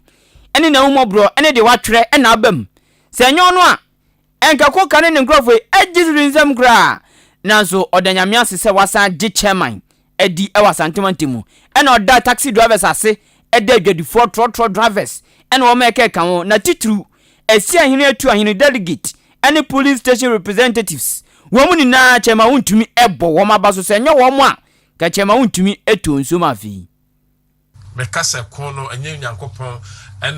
ɛne n'ahummɔborɔ ɛne deɛ watwerɛ ɛna aba mu. Sɛ ɛnyɛ ɔno a ɛnka Koka ne ne nkurɔfoɔ yi agye siri nsam koraa. Nanso ɔda Nyame ase sɛ wasan agye chairman adi wɔ Asante mantam mu. Ɛna ɔda taxi drivers ase, ɛda adwadifoɔ, trɔtrɔ drivers, ɛna wɔn a ɛkeka ho, na titiriw Asiahene Atuahene delegate ɛne polling station representatives, wɔn nyinaa kyɛma wontumi bɔ wɔn aba so, sɛ ɛnyɛ wɔn a, ka kyɛma wontumi tɔ nsuo ma afei. Meka sɛ ko no ɛnyɛ Nyankopɔn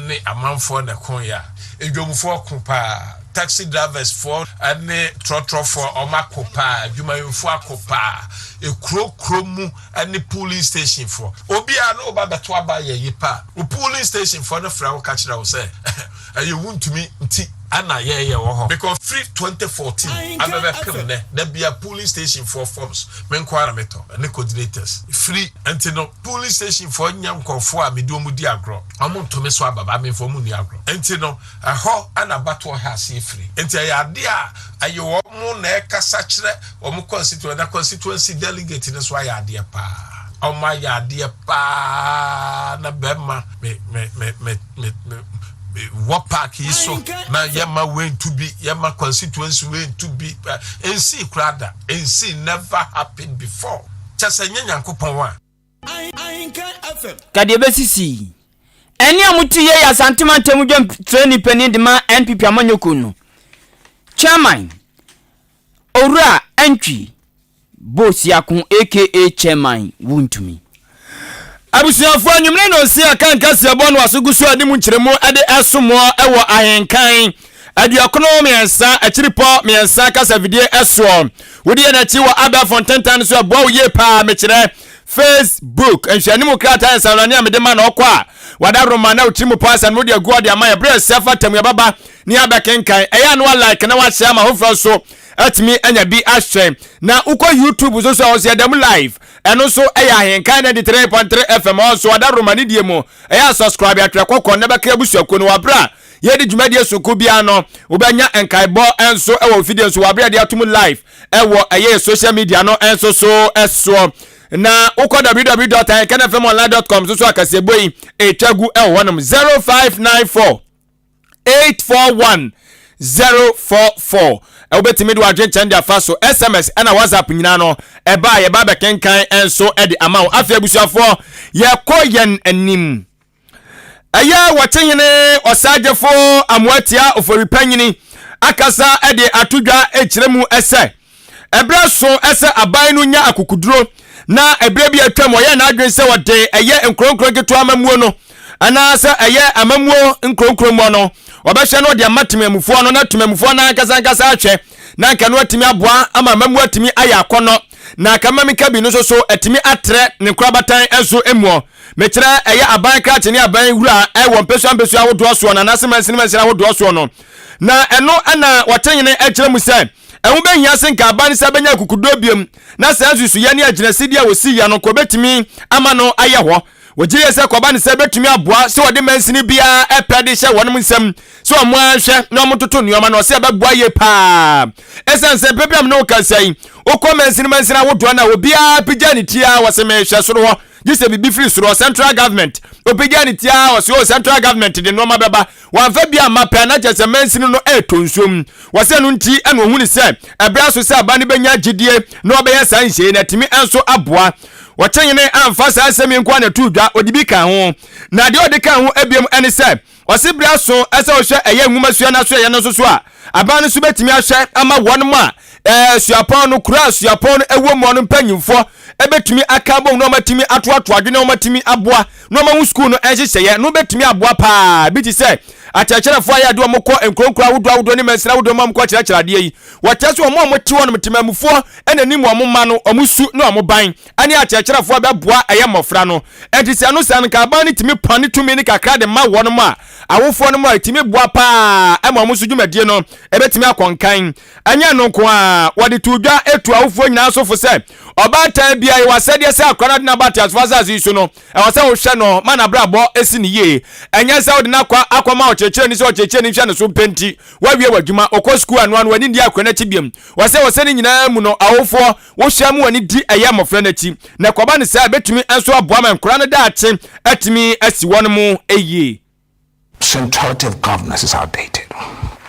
ne amanfoɔ na ɛkoeɛ a, adwamfoɔ ko paa, taxi drivers foɔ ne trɔtrɔ foɔ wɔn ako paa, adwumayɛfoɔ ako paa, ekuro kuro mu ne polling station foɔ. Obiara ne wo ba bɛto aba yɛ yi pa a, wo polling station foɔ no frɛ wo ka kyerɛ wo sɛ ɛyɛ wontumi nti ɛna yɛyɛ wɔ hɔ because firi 2014 abɛbɛpem nɛ da bia polling station foɔ forms me nko ara na metɔ ne coordinators firi nti no Polling station foɔ nyɛ nkorɔfoɔ a mede wɔn di agorɔ. Wɔn nto me so aba ba memfa wɔn nni agorɔ. Nti no, ɛhɔ na abatoɔ hyɛ aseɛ firi. Nti ɛyɛ adeɛ a ɛyɛ wɔn na ɛkasa kyerɛ wɔn constituency na constituency delegate no nso ayɛ adeɛ paa. Wɔn ayɛ adeɛ paa na bɛrima me me me me me me wɔ park yi so na yɛma wei nto bi yɛma constituency wei nto bi nsii koraa da nsii never happened before. Kyɛ sɛ ɛnyɛ Nyankopɔn a. Ka deɛ ɛbɛsisi yi. Ɛnne a mote yei yɛ Asante Mantam dwamtrani panin de ma NPP amanyɔkuo no Chairman, Owura Antwi Bosiako aka Chairman Wontumi. Abusuafoɔ, anwummere nnɔnsia ka nkaseɛbɔ no aso gu so a de mu nkyerɛmu de ɛsomoɔ wɔ ahenkan 93 akyiripɔ mmiɛnsa kasafidie soɔ. Wodi yɛn akyi wɔ abɛɛfo ntentan no so ɛboa wo yie paa. Mekyerɛ Facebook nhwɛanimu krataa nsanwurane a mede ma na ɔkɔ a wada roma na wotiri mu pɔ asɛm no wode agu ɔde ama yɛ berɛ ɛsɛ fata mu yɛbɛba ne abɛkenkan. Ɛyɛ a na wa like na wahyɛ ama foforɔ nso atumi anya bi ahwɛ. Na wokɔ YouTube nso so a ɔsɛ yɛda mu live. Ɛno nso ɛyɛ Ahenkan 93.3 FM hɔ nso ada Roma ne die mu. Ɛyɛ a subscribe atwerɛ kɔkɔɔ na bɛka abusuakuo no wɔ abere a yɛdi dwumadie sonko biara no wobɛnya nkaebɔ nso wɔ fidie nso wɔ abere a yɛde ato mu live ɛwɔ ɛyɛ social media no nso so ɛsoɔ. Na wokɔ www.ahenkanfmonline.com nso so akaseɛbɔ yi ɛtwa gu ɛwɔ hɔnom 0594 841 044 wobɛtumi de w'adwenkyɛn de afa so sms ɛna whatsapp nyinaa no ɛba a yɛba bɛkenkan nso de ama wo afei abusuafoɔ yɛkɔ yɛn anim ɛyɛ wɔkyehene ɔsagyefo amoatia oforipanyini akasa de ato dwa kyerɛ mu sɛ Ɛberɛ so sɛ aban no nya akokoduro na ɛberɛ bi atwam ɔyɛ n'adwene sɛ ɔde ɛyɛ nkuronkuro nketewa amammuo no anaasɛ ɛyɛ amammuo nkuronkuro mmɔ no ɔbɛhwɛ na ɔde ama temamufoɔ no na temamufoɔ no ankasa ankasa ahwɛ na nka no atumi aboa ama amammuo atumi ayɛ akɔnnɔ. Na kama meka bi no nso so atumi atrɛ ne nkorabatan nso muɔ. Mekyerɛ ɛyɛ aban krakye ne aban wura wɔ mpesua mpesua ahodoɔ soɔ no anaase mansini mansini ahodoɔ soɔ no. Na ɛno na wɔtenyene kyerɛ mu sɛ ɛho bɛhia se nka aban no sa bɛnya akokoduo biom na saa nsusuiɛ ne agyinasideɛ a wɔsiiɛ no nka wɔbɛtumi ama no ayɛ hɔ. Wɔgye yie sɛ kɔba no sɛ bɛtumi aboa sɛ wɔde mansini biara pɛ de hyɛ wɔnom nsam sɛ wɔn ara nhwɛ na wɔn ntoto nneɛma no, ɔsɛ ɛbɛboa yie paa. Ɛsiane sɛ mpɛ bi a me ne wo kasa yi, wokɔ mansini mansini ahodoɔ no a obiara pagya ne ti ara wɔse mehwɛ soro hɔ gye sɛ biribi firi soro hɔ, central government, ɔpagya ne ti ara ɔse oh central government de nneɛma bɛba, wɔamfa bi amma pɛ na kyerɛ sɛ mansini no ɛretɔ nsuo mu. Wɔsɛ ɛno nti ɛna ɔhunu sɛ ɛberɛ aso sɛ aba no bɛnya gyidie na ɔbɛyɛ saa nhyehyɛeɛ na atumi nso aboa. Ɔkyehene amfa saa asɛm yi nko ara na ɛtoo dwa, ɔde bi kaa ho. Na deɛ ɔde kaa ho biom ne sɛ, ɔse berɛ aso sɛ wohwɛ ɛyɛ nwomasua no asoɛeɛ no nso so a, aban no nso bɛtumi ahwɛ ama wɔnom a ɛɛ suapɔn no, kuro a suapɔn no ɛwɔ mu no mpanyinfoɔ ɛbɛtumi aka abom na wɔatumi atoatoa adwene na wɔatumi aboa na wɔahu sukuu no nhyehyɛeɛ no bɛtumi aboa paa bi te sɛ akyerɛkyerɛfoɔ a yɛde wɔn kɔ nkuro nkuro ahodoɔ ahodoɔ ne mansini ahodoɔ mu a wɔkɔ kyerɛkyerɛ adeɛ yi wɔkyerɛ sɛ wɔn a wɔte hɔ nom temamufoɔ na nim wɔn mma no wɔn su ne wɔn ban ne akyerɛkyerɛfoɔ bɛboa ɛyɛ mmɔfra no ɛnti sɛ ɛno saa no nka aban no tumi pane tumi no kakra de ma wɔn a awofoɔ no mu a ɛtumi boa paa ɛma wɔn nso dwumadie no ɛbɛtumi akɔ nkan Ɛnyɛ ɛno nko ara, wɔde too dwa tuu awofoɔ nyinaa nso fo sɛ, ɔbaatan biara, yɛ w'asɛdeɛ sɛ akwadaa no ade no aba ateasefoɔ asase yi so no, ɛwɔ sɛ wohwɛ no ma n'abrabɔ si no yie. Ɛnyɛ sɛ wode no akɔ akɔma ɔkyerɛkyerɛni sɛ ɔkyerɛkyerɛni nhwɛ no so mpɛ nti, woawie w'adwuma, ɔkɔ sukuu a, ɛno ara no w'ani nni akwadaa no akyi biom. Wɔ sɛ wɔ sɛ ne nyinaa mu no, awofoɔ, wohwɛ ma w'ani di ɛyɛ mmɔfra no akyi, na ɛkɔba no saa a, ɛbɛtumi nso aboa ma nkwadaa no daakye atumi asi wɔn yie. Centrality of governance is outdated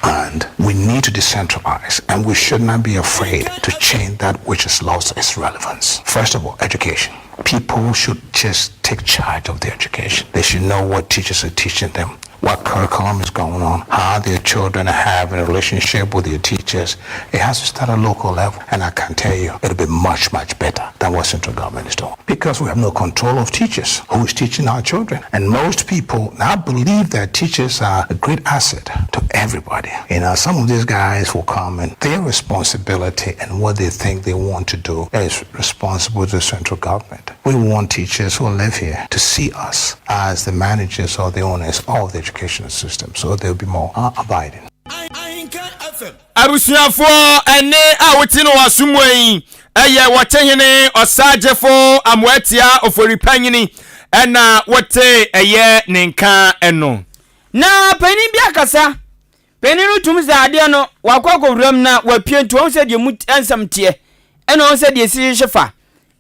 and we need to decentralize and we should not be afraid to change that which has lost its relevance. First of all, education. People should just take charge of their education. They should know what teachers are teaching them, what curriculum is going on, how their children are having a relationship with their teachers. It has to start at local level. And I can tell you, it'll be much, much better than what central government is doing. Because we have no control of teachers, who is teaching our children. And most people now believe that teachers are a great asset to everybody. You know, some of these guys will come and their responsibility and what they think they want to do is responsible to the central government. We want teachers who live here to see us as the managers or the owners of the educational system, so they'll be more abiding. Abusuafoɔ, ɛnne a wote no wɔ aso mu yi yɛ Wɔkyehene Ɔsagyefo Amoatia Oforipanyini ɛna wote ɛyɛ ne nka no. Na panin bi akasa. Panin no tum sɛ adeɛ no wakɔ akɔwura mu na wapue nti wahu sɛ deɛ mu nsɛm teɛ ɛna wahu sɛ deɛ ɛsi hyehye fa.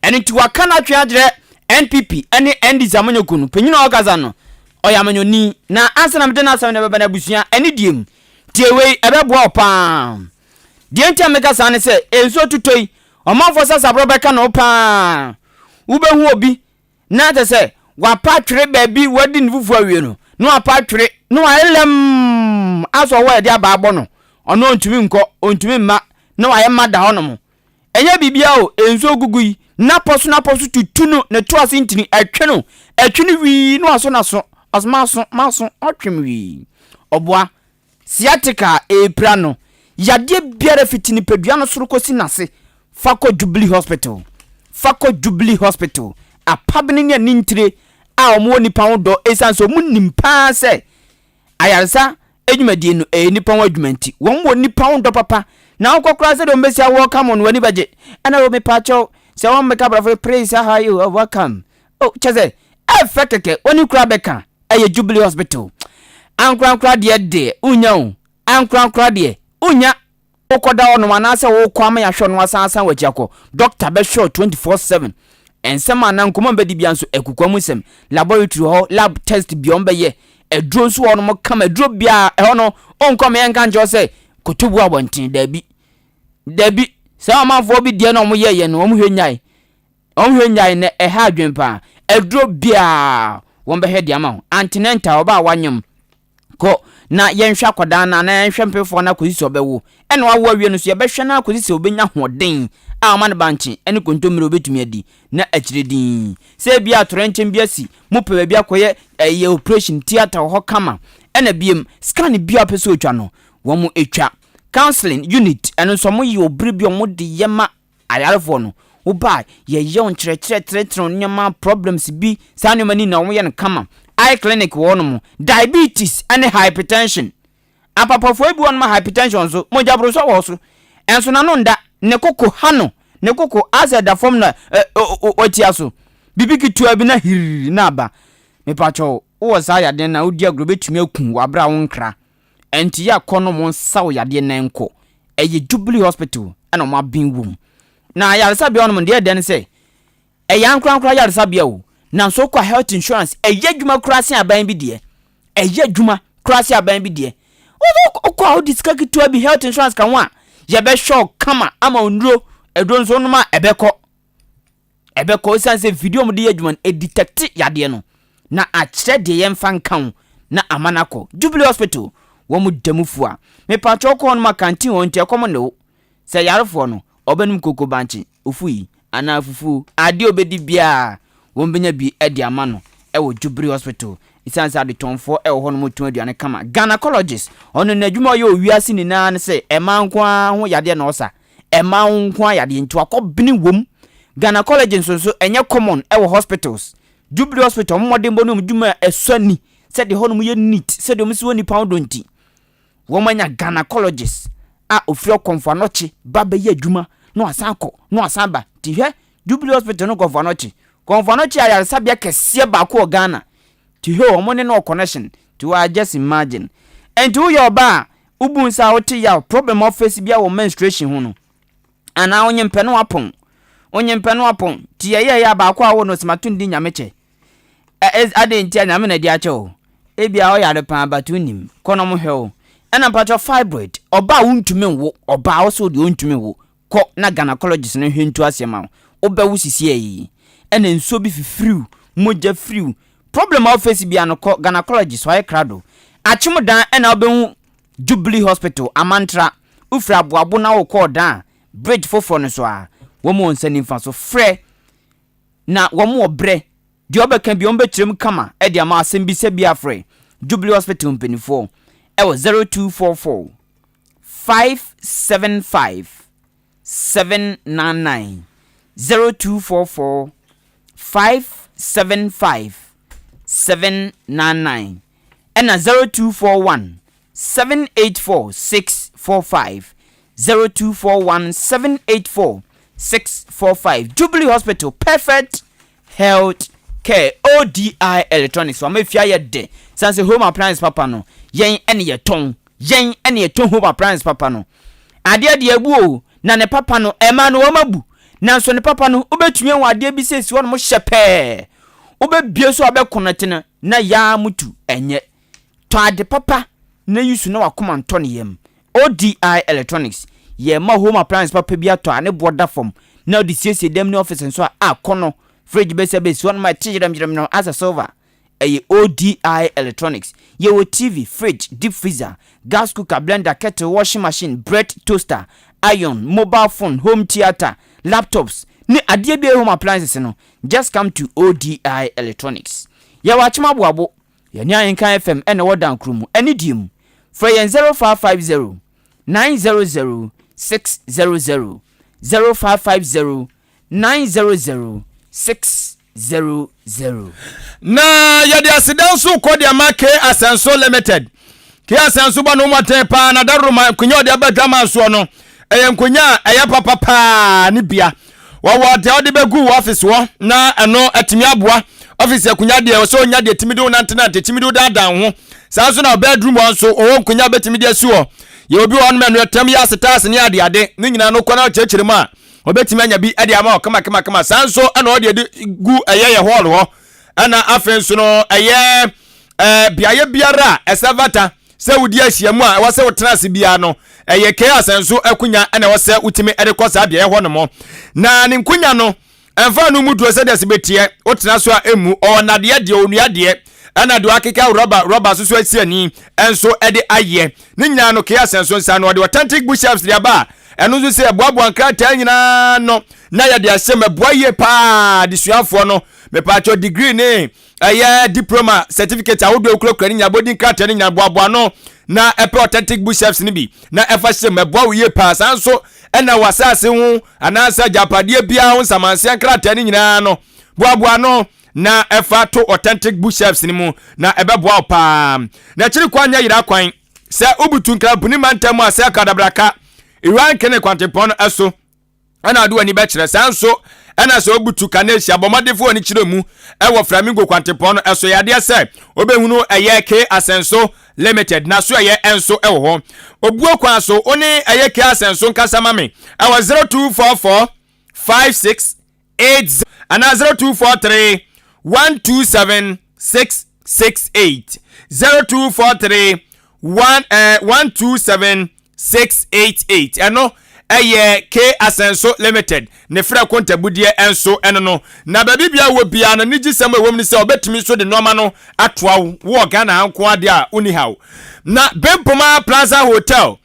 Ɛno nti waka n'atwe akyerɛ NPP ne NDC amanyɔkuo no. Panyin a ɔkasa no, ɔyɛ amanyɔni. Na ansa na mede n'asɛm no bɛba no abusua ɛne deɛ mu. Tie wei, ɛbɛboa wo paa. Deɛ nti a meka saa ne sɛ, nsuo tutɔ yi, ɔmanfoɔ sasaborɔ bɛka ne ho paa. Wobɛhu obi na kyerɛ sɛ wapa atwere baabi, wadi ne fufuo awie no, na wapa atwere, na wayɛ lɛmm asɛ ɔwɔ a yɛde abaa abɔ no. Ɔno ɔntumi nkɔ, ɔntumi mma, na wayɛ ma da hɔnom. Ɛnyɛ biribiara o, nsuo gugu yi, n'apɔ so n'apɔ so tutu no, ne to ase ntini, ɛtwe no, ɛtwe no wii na wasɔ n'aso, ɔsɛ m'aso, m'aso, ɔtwe me wii. Ɔboa, sciatica a ɛrepira no, yadeɛ biara fiti nipadua no soro kɔsi n'ase, fa kɔ Jubilee Hospital, fa kɔ Jubilee Hospital, apabene ne anintire a wɔwɔ nipa ho dɔ, ɛsiane sɛ wɔnim paa sɛ Ayaresa dwumadie no, ɛyɛ nnipa ho adwuma nti, wɔn wɔ nnipa ho dɔ papa. Na wokɔ koraa sɛdeɛ wɔn bɛsi awelcome wo no, w'ani bɛgye. Ɛna o mepaakyɛw, sɛ wɔn bɛka aborɔfo no, please how are you, oh, welcome. Oh, kyɛ sɛ, ɛfɛ kɛkɛ, w'ani koraa bɛka. Ɛyɛ Jubilee Hospital. Ankorankora deɛ deɛ, wonya o. Ankorankora deɛ, wonya. Wokɔda hɔnom anaasɛ wokɔ ama yɛahwɛ wo na wasan asan w'akyi akɔ. Dɔkta bɛhwɛ wo 24/7. Nsɛm anaa nkɔmmɔ a mobɛdi biara nso, ɛkokoa mu nsɛm. Laboratory hɔ, lab test biara wɔbɛyɛ. Aduro nso wɔ hɔnom kama. Aduro biara, ɛhɔ no, wonkɔ ma yɛnka nkyerɛ wo sɛ kɔtɔ bu abɔnten. Daabi. Daabi. Saa ɔmanfoɔ bi deɛ na wɔyɛeɛ no, wɔhwɛ nyae. Wɔhwɛ nyae na ɛha adwene paa. Aduro biara, wɔbɛhwɛ de ama wo. Antenatal, ɔbaa a wanyem. Kɔ na yɛnhwɛ akwadaa no anaa yɛnhwɛ mpefoɔ no akɔsi sɛ ɔbɛwo. Ɛna wawo awie no nso, yɛbɛhwɛ no akɔsi sɛ ɔbɛnya ahoɔden a ɔma no bankye ne kontommire a ɔbɛtumi adi na akyire dinn. Sɛ ebia atoyerɛnkyɛm bi asi, mopɛ baabi akɔyɛ ɛyɛ operation theatre wɔ hɔ kama. Ɛna biem, scan biara a wopɛ sɛ ɔtwa no, wɔtwa. Counseling unit, ɛno nso wɔyɛ wɔ berɛ bi a wɔde yɛ ma ayarefoɔ no. Woba a, yɛyɛ wo nkyerɛkyerɛ tenetene wo nneɛma, problems bi, saa nneɛma no nyinaa wɔyɛ no kama. Eye clinic wɔ hɔnom, diabetes ne hypertension. Apapafoɔ bi wɔ hɔnom a hypertension nso, mogya borosɔ wɔ so. Ɛnso n'ano nda, ne koko ha no, ne koko asɛ da fam na watia so. Biribi ketewa bi na hiriri na aba. Mepakyɛw, wowɔ saa yadeɛ no a wodi agorɔ bɛtumi aku wo wɔ aberɛ a wonkra. Ɛnti yɛ kɔ nom nsa wo yadeɛ na nkɔ. Ɛyɛ Jubilee Hospital ɛna ɔmo aben wom. Na ayaresabea hɔ nom deɛ ɛdɛ ne sɛ ɛyɛ ankorankoro ayaresabea o, nanso wokɔ a health insurance ɛyɛ adwuma koraa sen aban bi deɛ. Ɛyɛ adwuma koraa sen aban bi deɛ. Wokɔ a wode sika ketewa bi health insurance ka ho a yɛbɛhwɛ wo kama ama wo nnuro, aduro nso wonom a ɛbɛkɔ. Ɛbɛkɔ esiane sɛ mfidie a wɔde yɛ adwuma no ɛdetɛkte yadeɛ no na akyerɛ deɛ yɛmfa nka ho na ama no akɔ. Jubilee Hospital, wɔn da mu fua. Mepakyɛw kɔ hɔnom a canteen hɔ nti ɛkɔm nne wo. Sɛ yarefoɔ no, ɔbɛnom koko bankye, ofui, anaa fufuo, adeɛ a ɔbɛdi biara wɔn bɛnya bi de ama no wɔ Jubilee Hospital. Esiane sɛ adetɔnfoɔ wɔ hɔnom tɔn aduane kama. Gynaecologist, ɔno n'adwuma a ɔyɛ wɔ wiase nyinaa ne sɛ mmaa nko ara ho yadeɛ na ɔsa. Ɛmmaa wo nko ara yadeɛ nti wakɔ bene wom. Gynecology nso nso ɛnyɛ common ɛwɔ hospitals. Jubilee hospital wɔn mmɔdenbɔ ne wɔn dwuma a ɛsɔ ani sɛdeɛ hɔnom yɛ neat sɛdeɛ wɔn si wɔ nipa ho dɔ nti wɔn anya gynecologist a ofiri Ɔkɔmfo Anɔkye ba bɛyɛ adwuma na wasan akɔ na wasan ba nti hwɛ Jubilee hospital no Kɔmfo Anɔkye. Kɔmfo Anɔkye yɛ ayaresabea kɛseɛ baako wɔ Ghana nti hwɛ wɔn ne no wɔ connection nti waa just imagine. Nti woyɛ ɔbaa a Wobu nsa a wote yaw, problem a wofesi biara wɔ menstruation ho no, anaa onyempɛ no apɔn, onyempɛ no apɔn, nti yɛyɛɛyɛ a baako a wowɔ no ɔse mato no din Nyame kyɛ. Ɛ adɛn nti a Nyame na ɛde akyɛ wo? Ebia ɔyare paa but wonnim, kɔ na wɔhwɛ wo. Ɛna mpakyɛw fibroid, ɔbaa a wontumi nwo, ɔbaa a wose wo deɛ wontumi nwo, kɔ na gynecologist no nhwɛ ntu aseɛ ma wo, wobɛwo sisiaa yi. Ɛna nsuo bi fifiriw, mogya firiw, problem a wofesi biara no kɔ gynecologist ɔayɛ krado. Akyem dan ɛna wobɛhu Jubilee Hospital, Amantra, wofiri Aboabo na wokɔ Ɔdan a, bridge foforɔ no so a, wɔn wɔ nsa nimfa so, frɛ na wɔn wɔ berɛ, deɛ wɔbɛka biara wɔbɛkyerɛ mu kama de ama wo, asɛm bisa biara frɛ Jubilee Hospital mpaninfoɔ ɛwɔ 0244 575 799, 0244 575 799 ɛna 0241 784 645, 0241 784 645. Jubilee Hospital, perfect health care. ODI Electronics, wɔn afie ayɛ dɛ san sɛ home appliance papa no yɛn ɛne yɛtɔn, yɛn ɛne yɛtɔn home appliance papa no. Adeɛ deɛ abu o, na ne papa no ɛmaa no wɔn abu, nanso ne papa no wobɛtumi ahu adeɛ bi sɛ esi hɔ nom hyɛ pɛɛ, wobɛbie so a wobɛkɔnɛte no na yaa mutu ɛnyɛ. Tɔ ade papa na yi so na wakoma ntɔ ne yam. ODI Electronics, yɛma home appliance papa bi atɔ a ne boɔ da fam na wode siesie dɛm ne office nso a, akɔnɔ. Fridge bɛsi abɛsi hɔ nom a ɛte yerɛmyerɛm no asɛ silver. Ɛyɛ ODI Electronics. Yɛwɔ TV, fridge, deep freezer, gas cooker, blender, kettle, washing machine, bread toaster, iron, mobile phone, home theatre, laptops, ne adeɛ biara home appliances no. Just come to ODI Electronics. Yɛwɔ Akyem Aboabo, yɛne Ahenkan FM ɛna ɛwɔ Dankoro mu, ɛne die mu. Frɛ yɛn 0550 900 600, 0550 900 600. Na yɛde aseda nso kɔ de ama K Asɛnso Limited. K Asɛnso bɔ ne ho mmɔden paa na Daroma nkonya a ɔde aba adwaman soɔ no, ɛyɛ nkonya a ɛyɛ papa paa ne bia. Wɔwɔ deɛ ɔde bɛgu wɔ ɔfis hɔ na ɛno atumi aboa. Ɔfis akonya deɛ ɔsɛ ɔnya deɛ tumi de wo nantenante, tumi de wo daadaa wo ho. Saa nso na bedroom hɔ nso ɔwɔ nkonya bɛtumi de asi hɔ. Yɛ obi wɔ hɔ nom ɛno ɛtɛm yɛ asetaase ne adeade ne nyinaa no kɔ na ɔkyerɛkyerɛ mu a ɔbɛtumi anya bi de ama wo kama kama kama. Saa nso ɛna ɔde de gu ɛyɛ yɛ hall hɔ, ɛna afei nso no ɛyɛ beaeɛ biara a ɛsɛ fata sɛ wodi ahyiamu a ɛwɔ sɛ wotena ase biara no, ɛyɛ K Asɛnso akonya ɛna ɛwɔ sɛ wotumi de kɔ saa beaeɛ hɔ nom. Na ne nkonya no ɛmfa no mu duro sɛdeɛ sɛ bɛteɛ wotena so a ɛmmu. Ɔwɔ nnadeɛ deɛ, ɔnua deɛ. ɛna deɛ wakeka rɔba rɔba soso asi ani nso de ayɛ. Ne nyinaa no kea sɛn so nsa no ɔde authentic bookshelves de aba a ɛno nso sɛ ɛboaboa nkrataa nyinaa no na yɛde ahyɛ mu ɛboa yie paa adesuafoɔ no mepaakyɛw degree ne ɛyɛ diploma certificate ahodoɔ ekurakura ne nyinaa abɔdin krataa ne nyinaa boaboa no na ɛpɛ authentic bookshelves no bi na ɛfa hyɛ mu ɛboa wo yie paa saa nso ɛna wɔ asase ho anaasɛ agyapadeɛ biara ho nsamanseɛ nkrataa ne nyinaa no boaboa no na ɛfa to authentic bookshelves no mu na ɛbɛboa wo paa na akyiri kwan nyɛ yera kwan sɛ wobutu nkramponi mantam a sɛ kadabraka Iran kene kwantempɔn no ɛso ɛna ɔde w'ani bɛkyerɛ saa nso ɛna sɛ wobutu Kaneshi abɔmmɔdenfo w'ani kyerɛ mu ɛwɔ Flamingo kwantempɔn no ɛso yɛ adeɛ sɛ wobɛhunu ɛyɛ K Asɛnso Limited na so ɛyɛ ɛnso ɛwɔ hɔ obuo kwan so wo ne ɛyɛ K Asɛnso nkasa ma me ɛwɔ 0244 56 80 anaa 0243 127 668 0243 1 eh, 127 688 ɛno ɛyɛ K Asɛnso Limited ne frɛ kontabudeɛ nso ɛno no na baabi bia wɔ biara no ne gyesɛm a ɛwɔ mu ne sɛ ɔbɛtumi nso de nneɛma no atoa wo wɔ Ghana ha nko adeɛ a wonni haw na Bempoma Plaza Hotel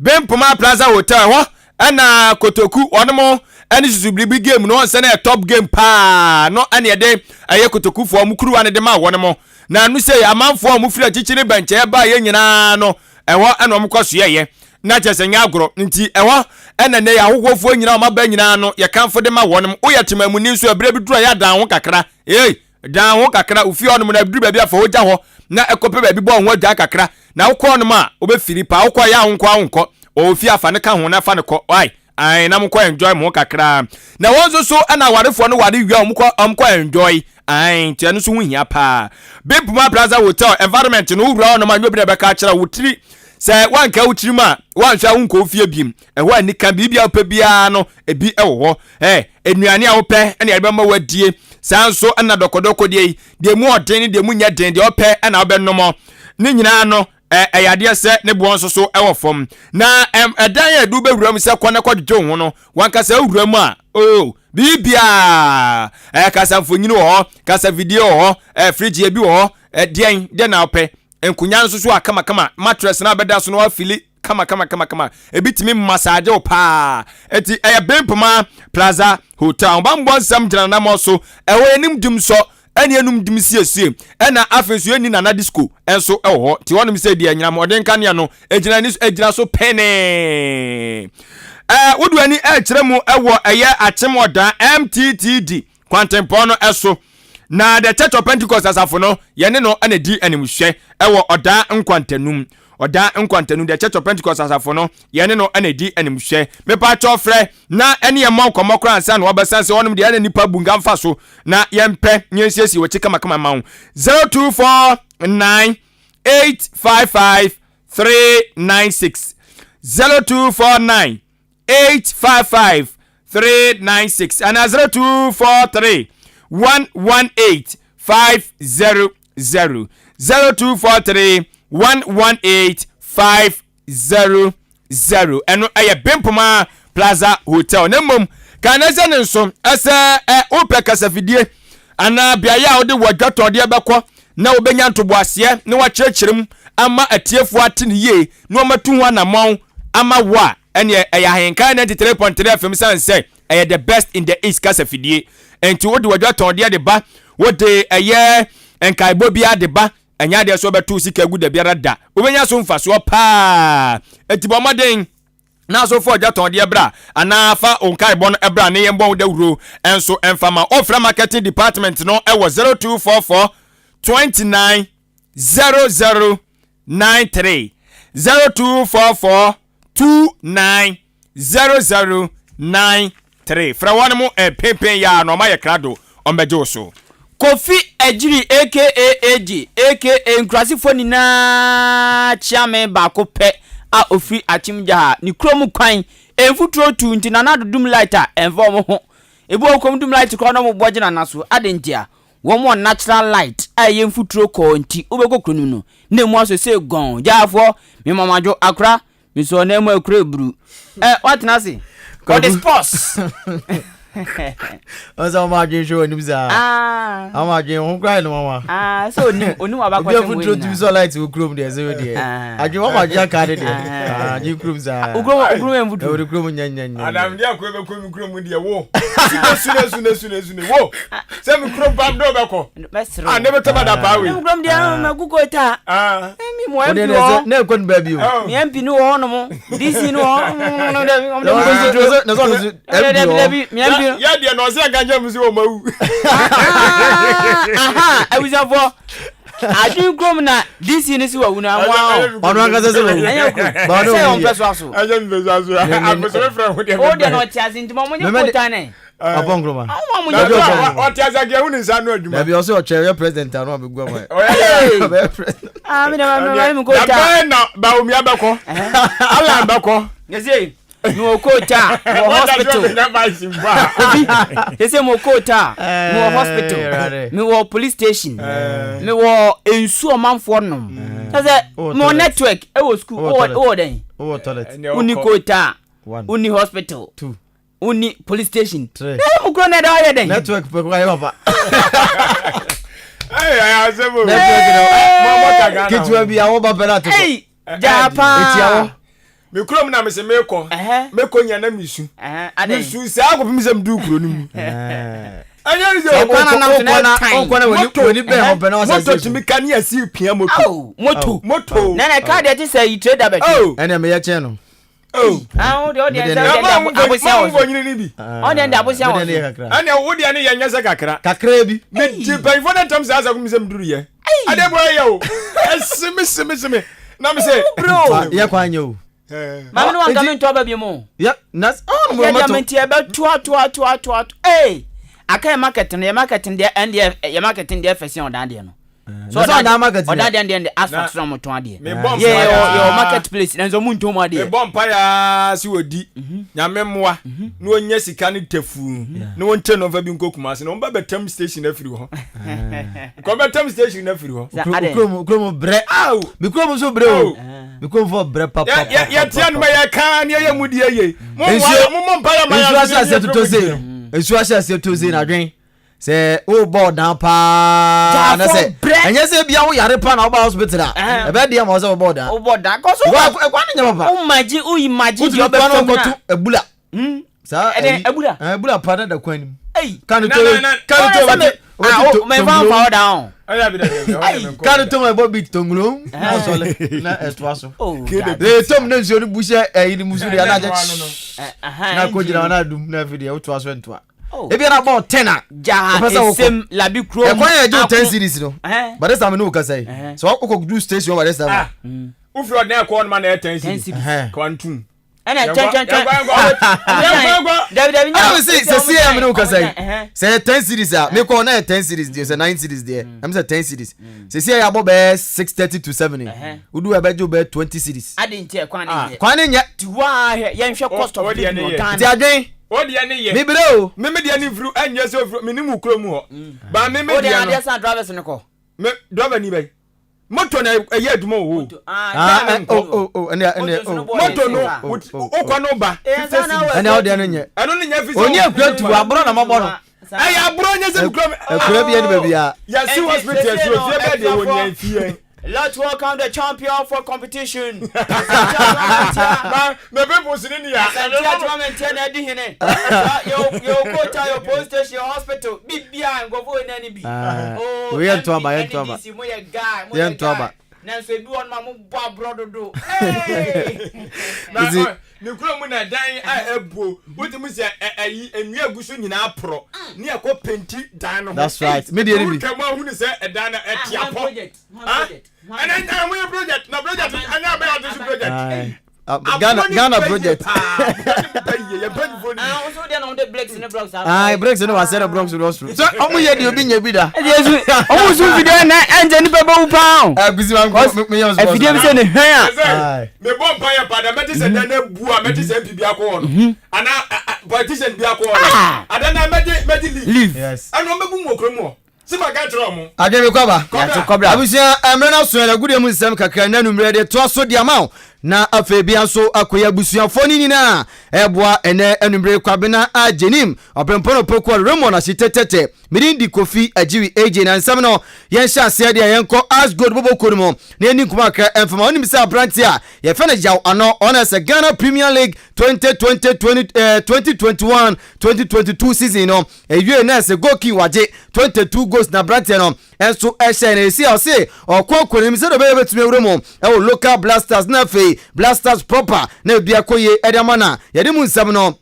Bempoma Plaza Hotel ɛhɔ ɛna Kotoku wɔnom ɛne Susubiribi game no ɔnsɛ no yɛ top game paa no ɛne ɛde ɛyɛ Kotokufoɔ wɔn kuruwa no de ma wɔnom na ɛno sɛ amanfoɔ a wɔn firi akyikyi ne bɛnkyɛɛ baeɛ nyinaa no ɛhɔ ɛna wɔn kɔ soɛyɛ na kyerɛ sɛ nyɛ agorɔ nti ɛhɔ ɛna nɛ yɛ ahohoɔfoɔ nyinaa wɔn aba nyinaa no yɛkamfo de ma wɔnom woyɛ temamuni nso ɛberɛ bi duru a yɛadan ho kakra ei Dan ho kakra, wo fie hɔnom no aduru baabi a fa hɔ gya hɔ na kɔpɛ baabi bɔ wo ho adwaa kakra. Na wokɔ hɔnom a, wobɛfiri paa. Wokɔ a, yɛ a wonkɔ a wonkɔ. Ɔwɔ fie a, fa no ka ho na fa no kɔ. Wai? Ae, na monkɔ enjoy mo ho kakra. Na wɔn nso so na awarefoɔ no ware wie a, wɔkɔ wɔkɔ enjoy. Ae, nti ɛno nso ho hia paa. Big Puma Plaza Hotel environment no, wowura hɔnom a, nyɛ obi na ɛbɛka akyerɛ wo. Wo tiri, sɛ woanka wo tirim a, woanhwɛ a wonkɔ wo fie biem. Ɛhɔ anika, biribi a wopɛ biara no, ebi wɔ hɔ. Ɛ, nnuane a wopɛ na yɛde bɛma woadie. Saa nso na dɔkɔdɔkɔ deɛ yi, deɛ mu ɔden ne deɛ mu nyɛ den, deɛ wopɛ na wobɛnom. Ne nyinaa no, ɛ, ɛyɛ adeɛ sɛ ne boɔ nso so wɔ fam. Na ɛ, ɛdan a ɛde wobɛwura mu sɛ kɔ na kɔdwedwe wo ho no, wankasa wowura mu a, oh, biribiara, ɛ, kasamfonini wɔ hɔ, kasafidie wɔ hɔ, ɛ, fridge ebi wɔ hɔ, ɛ, deɛn, deɛ na wopɛ. Nkonnwa nso so a kamakama, mattress no a bɛda so no afili kama kama kama kama. Ebi tumi massage wo paa. Eti ɛyɛ Bempoma Plaza Hotel. Ahobammɔ nsɛm gyina nanamɔ so. Ɛhɔ yɛnim dum sɔ ɛne enum dum siesie. Ɛna afei nso yɛnni nana disco nso ɛwɔ hɔ. Ti hɔnom sɛ deɛ anyinam ɔden kanea no egyina ni egyina so pɛnee. Ɛɛ wodu ani ɛkyerɛ mu ɛwɔ ɛyɛ akyem ɔdan MTTD. Kwantempɔn no so. Na The Church of Pentecost asafo no, yɛne no na di animhwɛ wɔ ɔdaa nkwantanum. Ɔdaa nkwantanum, The Church of Pentecost asafo no, yɛne no na di animhwɛ. Mepaakyɛw frɛ na ɛne yɛn mmɔ nkɔmmɔ koraa ansa na wabɛsan sɛ hɔnom deɛ ɛna nipa bu nka mfa so na yɛmpɛ na yɛnsiesie w'akyi kamakama ma wo. 0249 855 396 0249 855 396 anaa 0243 118 500 0243 118 500 ɛno ɛyɛ Bempoma Plaza Hotel na mmom kan na sɛ ne nso ɛsɛ ɛ wopɛ kasafidie anaa beaeɛ a wode wɔ adwatɔdeɛ bɛkɔ na wobɛnya ntoboaseɛ na wakyerɛkyerɛ mu ama atiefoɔ ate ne yie na wɔatu ho anammɔn ama wo a ɛneɛ ɛyɛ Ahenkan 93.3 FM sane sɛ ɛyɛ the best in the east kasa fidie nti wode wadwa tɔn de ba wode ɛyɛ nkaebɔ biara de ba ɛnyɛ adeɛ sɛ wobɛto sika agu da biara da wobɛnya so mfasoɔ paa nti bɔ mmɔden na so fa ɔgya tɔn deɛ bra anaa fa wo nkaebɔ no bra ne yɛn bɔ wo dawuro nso mfa ma wofrɛ marketing department no ɛwɔ 0244 29 00 93 0244 29 00 93 frɛ wɔn mo mpenpen yaa na ɔma yɛ krado ɔmbɛgye wo so. Kofi Adjiri aka AJ aka Nkurasefoɔ nyinaa kyeame baako pɛ a ɔfiri Akyem Gyaha ne kurom kwan mfuturo tu nti Nana Addo dum light a ɛmfa wɔn ho. Ebi wɔ hɔ kurom dum light koraa na wɔbɔ gye Nana so adɛn ntia? Wɔn wɔ natural light a ɛyɛ mfuturo kɔɔ nti wobɛkɔ kuro no mu no na emu asɔ sei gɔn. Gyahafoɔ me mama dwo akora mesɔɔ nan mu akura eburu. Ɛ watena ase ɔde sports. Ɔsɛ ɔmo adwene hwɛ w'anim saa. Ah. Ɔmo adwene ho koraa no mama. Ah, sɛ onim onim abakɔsɛm wei nyinaa. Obi afuturo tumi sɔ light wɔ kurom deɛ sɛ deɛ. Ah. Adwene wɔn adwene aka de deɛ. Ah, adwene kurom saa. Okurom okurom yɛ mfuturo. Ɛwɔ kurom nya nya nya. Adam deɛ akɔ ɛbɛkɔ mi kurom deɛ wo. Sune sune sune sune wo. Sɛ mi kurom pam dɔw bɛkɔ. Mɛsrɛ. Ah, ne bɛtɔ ba da paa wei. Ne kurom deɛ mɛ kuko ta. Ah. Mi mo MP wɔ. Ne ɛkɔ ne baabi o. Mi MP ni wɔ hɔ nom. DC ni wɔ hɔ. Ne sɔ ne so MP wɔ. Mi MP. Yɛ deɛ na ɔsɛ nka nkyɛn mi sɛ wɔn awu. Aha, abusuafoɔ. Adwene kurom na DC ni si wɔ wunu awa o. Ɔno ankasa sɛ wɔwu. Ɛnyɛ kurom. Sɛ wɔn pɛ so aso. Ɛnyɛ mi pɛ so aso. Abosome fira ho deɛ. O deɛ na ɔte ase nti mo mo nye kota ne. Ɔpɔ nkruma. Ɔte ase akeɛ hu ne nsa ano adwuma. Dabi ɔsɛ ɔkyɛ ɔyɛ president ano abegu ama yɛ. Ɔyɛ president. Ah mi na ma ma mi ko ta. Dabɛn na Bawumia bɛkɔ. Alan bɛkɔ. Yɛsɛ mi wɔ kota mi wɔ hospital. Kofi yɛsɛ mi wɔ kota mi wɔ hospital mi wɔ police station mi wɔ nsu ɔmanfoɔ nom. Yɛsɛ mi wɔ network ɛwɔ school wɔ dɛn. Wuni kota wuni hospital. Wonni police station. Tre. Na mu kuro na ɛda hɔ yɛ dɛn? Network pɛ kura yɛ papa. Ɛyɛ ɛyɛ asɛm o. Network na Mo mo ka Ghana. Ketewa bi awɔ ba pɛ na ato so. Ei gyaa paa. Etia wɔ. Me kurom na mese mekɔ. Mekɔ nya na mesu. Mesu saa kɔpem sɛ meduu kuro no mu. Ɛnyɛ ne sɛ moto tumi ka ne asi pia moto. Moto. Moto. Na na ka deɛ te sɛ yi trader bɛtwe. Ɛnna meyɛ kyɛn no. Oh. Ah, wo deɛ wo deɛ sɛ wo deɛ abosia wɔ so. Nyini ni bi. Wo deɛ abosia wɔ so. Ɛnna wo deɛ ne yɛ nyɛ sɛ kakra. Kakra bi. Me ti mpanyinfoɔ ne ntam saa asako mi sɛ mi duru yɛ. Ade bɔ yɛ o. Ɛsi mi si mi si mi. Na mi sɛ. Bro. Yɛ kwan nyɛ o. Maame no wanka mi ntɔ ba bi mu. Yɛ na ɔn mo ma to. Yɛ deɛ mi nti ɛbɛ toa toa toa toa. Ee aka yɛ market no yɛ market no deɛ ɛn deɛ yɛ market no deɛ fɛ si ɔdan deɛ no. so ɔda ɔda market ɔda deɛ deɛ asphalt na ɔmo tɔn adeɛ yɛ yɛ market place na nso ɔmo ntɔn mu adeɛ. mebɔ mpa yaa si wɔ di mhm. nyame mmoa mhm. na wɔnya sika no tafuu mhm. na wɔnkyɛ no mfa bi nkɔ Kumasi na wɔn ba bɛtɛm station afiri hɔ nkɔ bɛtɛm station afiri hɔ. kurom kurom brɛ mi kurom nso brɛ o mi kurom fɔ brɛ papa. yɛ tia no ma yɛ kan ne yɛ mu die ye mo mo mpa yɛ ma yɛ nsuo ahyɛ aseɛ totɔ se nsuo ahyɛ aseɛ totɔ se na adwen. sɛ wobɔ ɔdan paa na sɛ ɛnyɛ sɛ bia woyare pa na woba hospital a ɛbɛ deɛ ma wo sɛ wobɔ ɔdan wobɔ dan kɔ so ɛkwa ne nyɛ papa womagye woyi magye deɛ ɔbɛfam na wokɔto abula hmm? saa ɛdɛ abula abula pa na da kwan nim kane to kane to wate wate mɛfa nfa ɔdan o kane to ma ɛbɔ bi tongolo na ɔsɔle na ɛtoa so ee tom na nsuo no bu hyɛ ɛyi ni musu deɛ anagyɛ na kɔ gyina na adum na afei deɛ wotoa so ntoa Oh. Ebi na bɔ ten a. Jaha esem labi kurom. Ɛkwan yɛ gye ten series no. By this time ne wo kasa yi. So wokɔ du station by this time. Ah. Wofiri ɔdan ɛkɔ ɔnoma na ɛyɛ ten series. Kwantum. Ɛna twɛn twɛn twɛn. Dabi dabi nya. Ɛna sɛ sɛ si yɛ mi ne wo kasa yi. Sɛ yɛ ten series a mi kɔ na yɛ ten series deɛ sɛ nine series deɛ. Ɛmi sɛ ten series. Sɛ si yɛ abɔ bɛyɛ 6:30 to 7. Wodu ɛbɛgye bɛyɛ 20 series. Adi nti ɛkwan ne nyɛ. Kwan ne nyɛ. Tiwa yɛn hwɛ cost of living wɔ Ghana. Ti adwen. Wo deɛ ne yɛ. Me brɛ o. Me me deɛ ne mfiri ɛnyɛ sɛ ofiri me nim wo kuro mu hɔ. Mm. Ba me me deɛ no. Wo deɛ adeɛ san drivers no kɔ. Me driver ni bɛyi. Moto na ɛyɛ adwuma wɔ hɔ. Ah, eh, oh oh oh ɛnɛ ɛnɛ oh. Moto no wokɔ no ba. Ɛnɛ wo deɛ no nyɛ. Ɛno ne nyɛ fi sɛ. Oni akura tu aborɔ na mabɔ no. Ɛyɛ aborɔ nyɛ sɛ kura. Akura bi ɛne baabi a. Yɛsi hospital yɛsi ofie bɛɛ deɛ wɔ nea fie. Let's welcome the champion for competition. Ma me pimples ni ni ya. Asante atuma me ntia na adi hene. Yo yo kota yo police station yo hospital bibia nkofo we nani bi. Oh, we yɛn to aba yɛn to aba. NDC mo yɛ guy mo yɛ guy. aba. Nanso ebi wɔn ma mo bɔ aborɔ dodo. Na ne kuro mu na dan a ebuo wotumi sɛ ɛyi nnua egu so nyinaa porɔ ne ɛkɔ penti dan no ho. That's right. Me deɛ ni bi. Wotwa mu ahunu sɛ ɛdan no ɛte apɔ. Ɛnɛ ɛnɛ mo yɛ project na project ɛnɛ abɛyɛ ɔte so project. Ghana Ghana project. Ayi bricks ne wasɛ ne blocks no soro. Sɛ ɔmo yɛ deɛ obi nya bi da. Ɔmo sun fidie na ɛnjɛ nipa bɛ wu paa o. Ɛbisi ma mi yɛ ɔsɔ. Ɛfidie bi sɛ ne hwɛn a. Me bɔ mpa yɛ pa da mɛte sɛ dan na bu a mɛte sɛ MP bi akɔ hɔ no ana politician bi akɔ hɔ no adana mɛgye mɛgye leave ɛna ɔmo bɛ bu mu wɔ kurom hɔ. Sɛ maka kyerɛ ɔmo. Adwene me kɔba. Yɛate kɔbra. Abusua, mmerɛ no aso yɛn agudeɛ mu nsɛm kakra nnɛ anwummerɛ de toa so de ama wo. Na afei bia nso akɔyɛ abusuafoɔ no nyinaa ɛboa ɛnɛ anwummere Kwabena Agyenim Ɔbrempɔn Opoku Raymond Ahyetɛtɛtɛ. Medin di Kofi Agyiri AJ na nsɛm no yɛnhyɛ aseɛ deɛ yɛnkɔ Asgold bobɔkuo no mu na yɛni nkɔmmɔ kakra ɛmfama. Wonim sɛ aberanteɛ a yɛfɛ no Yaw Anɔ ɔno ɛsɛ Ghana Premier League 2020 2021 2022 season no ɛwie na ɛsɛ goal king wagye 22 goals na aberanteɛ no nso ɛhyɛ na ɛsi a ɔse ɔkɔ akɔ n'anim sɛdeɛ ɔbɛyɛ bɛtumi awura mu ɛwɔ local Blasters na afei Blasters proper na ebi akɔ yie ɛde ama na yɛde mu nsɛm no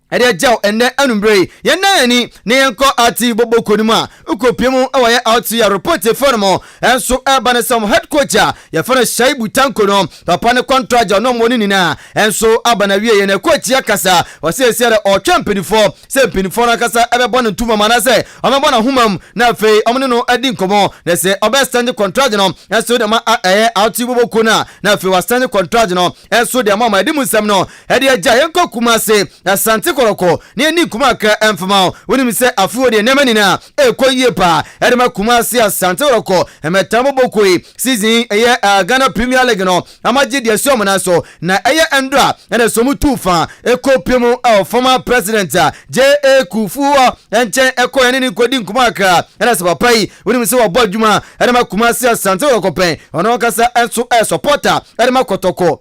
ɛde agyaw ɛnnɛ anwummerɛ yi. Yɛnnan ani na yɛnkɔ ate bɔbɔkuo no mu a wokɔpie mu ɛwɔ yɛ out yɛ report fɛ no mu ɛnso ɛba ne sɛ head coach a yɛfɛ no Shaibu Tanko no, papa ne contract a ɔno ɔmmɔ no nyinaa ɛnso aba na wie yɛ na coach akasa ɔsɛ ɛsi dɛ ɔtwɛn mpanimfoɔ sɛ mpanimfoɔ no ankasa ɛbɛbɔ ne ntoma mu anaasɛ ɔmɛbɔ n'ahoma mu na afei ɔmo ne no adi nkɔmmɔ na sɛ ɔbɛ extend contract no ɛnso de ma ɛyɛ out bɔbɔkuo no a na afei wa extend contract no ɛnso de ama ɔmo ɛde mu nsɛm no ɛde agya. Yɛnkɔ Kumase Asante Kɔtɔkɔ ne yɛni nkɔmmɔ akra ɛmfama wo. Wonim sɛ afei deɛ nneɛma nyinaa ɛkɔ yie paa ɛde ma Kumase Asante Kɔtɔkɔ ɛmɛtan bɔbɔkuo yi season ɛyɛ Ghana Premier League no amagye deɛ si ɔmo nan so na ɛyɛ ɛndo a ɛna sɛ ɔmo tu fa ɛkɔ pie mu ɛwɔ former president a J.A. Kufuor ɛnkyɛn ɛkɔ yɛne ne nkɔdi nkɔmmɔ akra ɛna sɛ papa yi wonim sɛ wɔbɔ adwuma ɛde ma Kumase Asante Kɔtɔkɔ pɛn ɔno ankasa ɛnso ɛyɛ supporter ɛde ma Kɔtɔkɔ.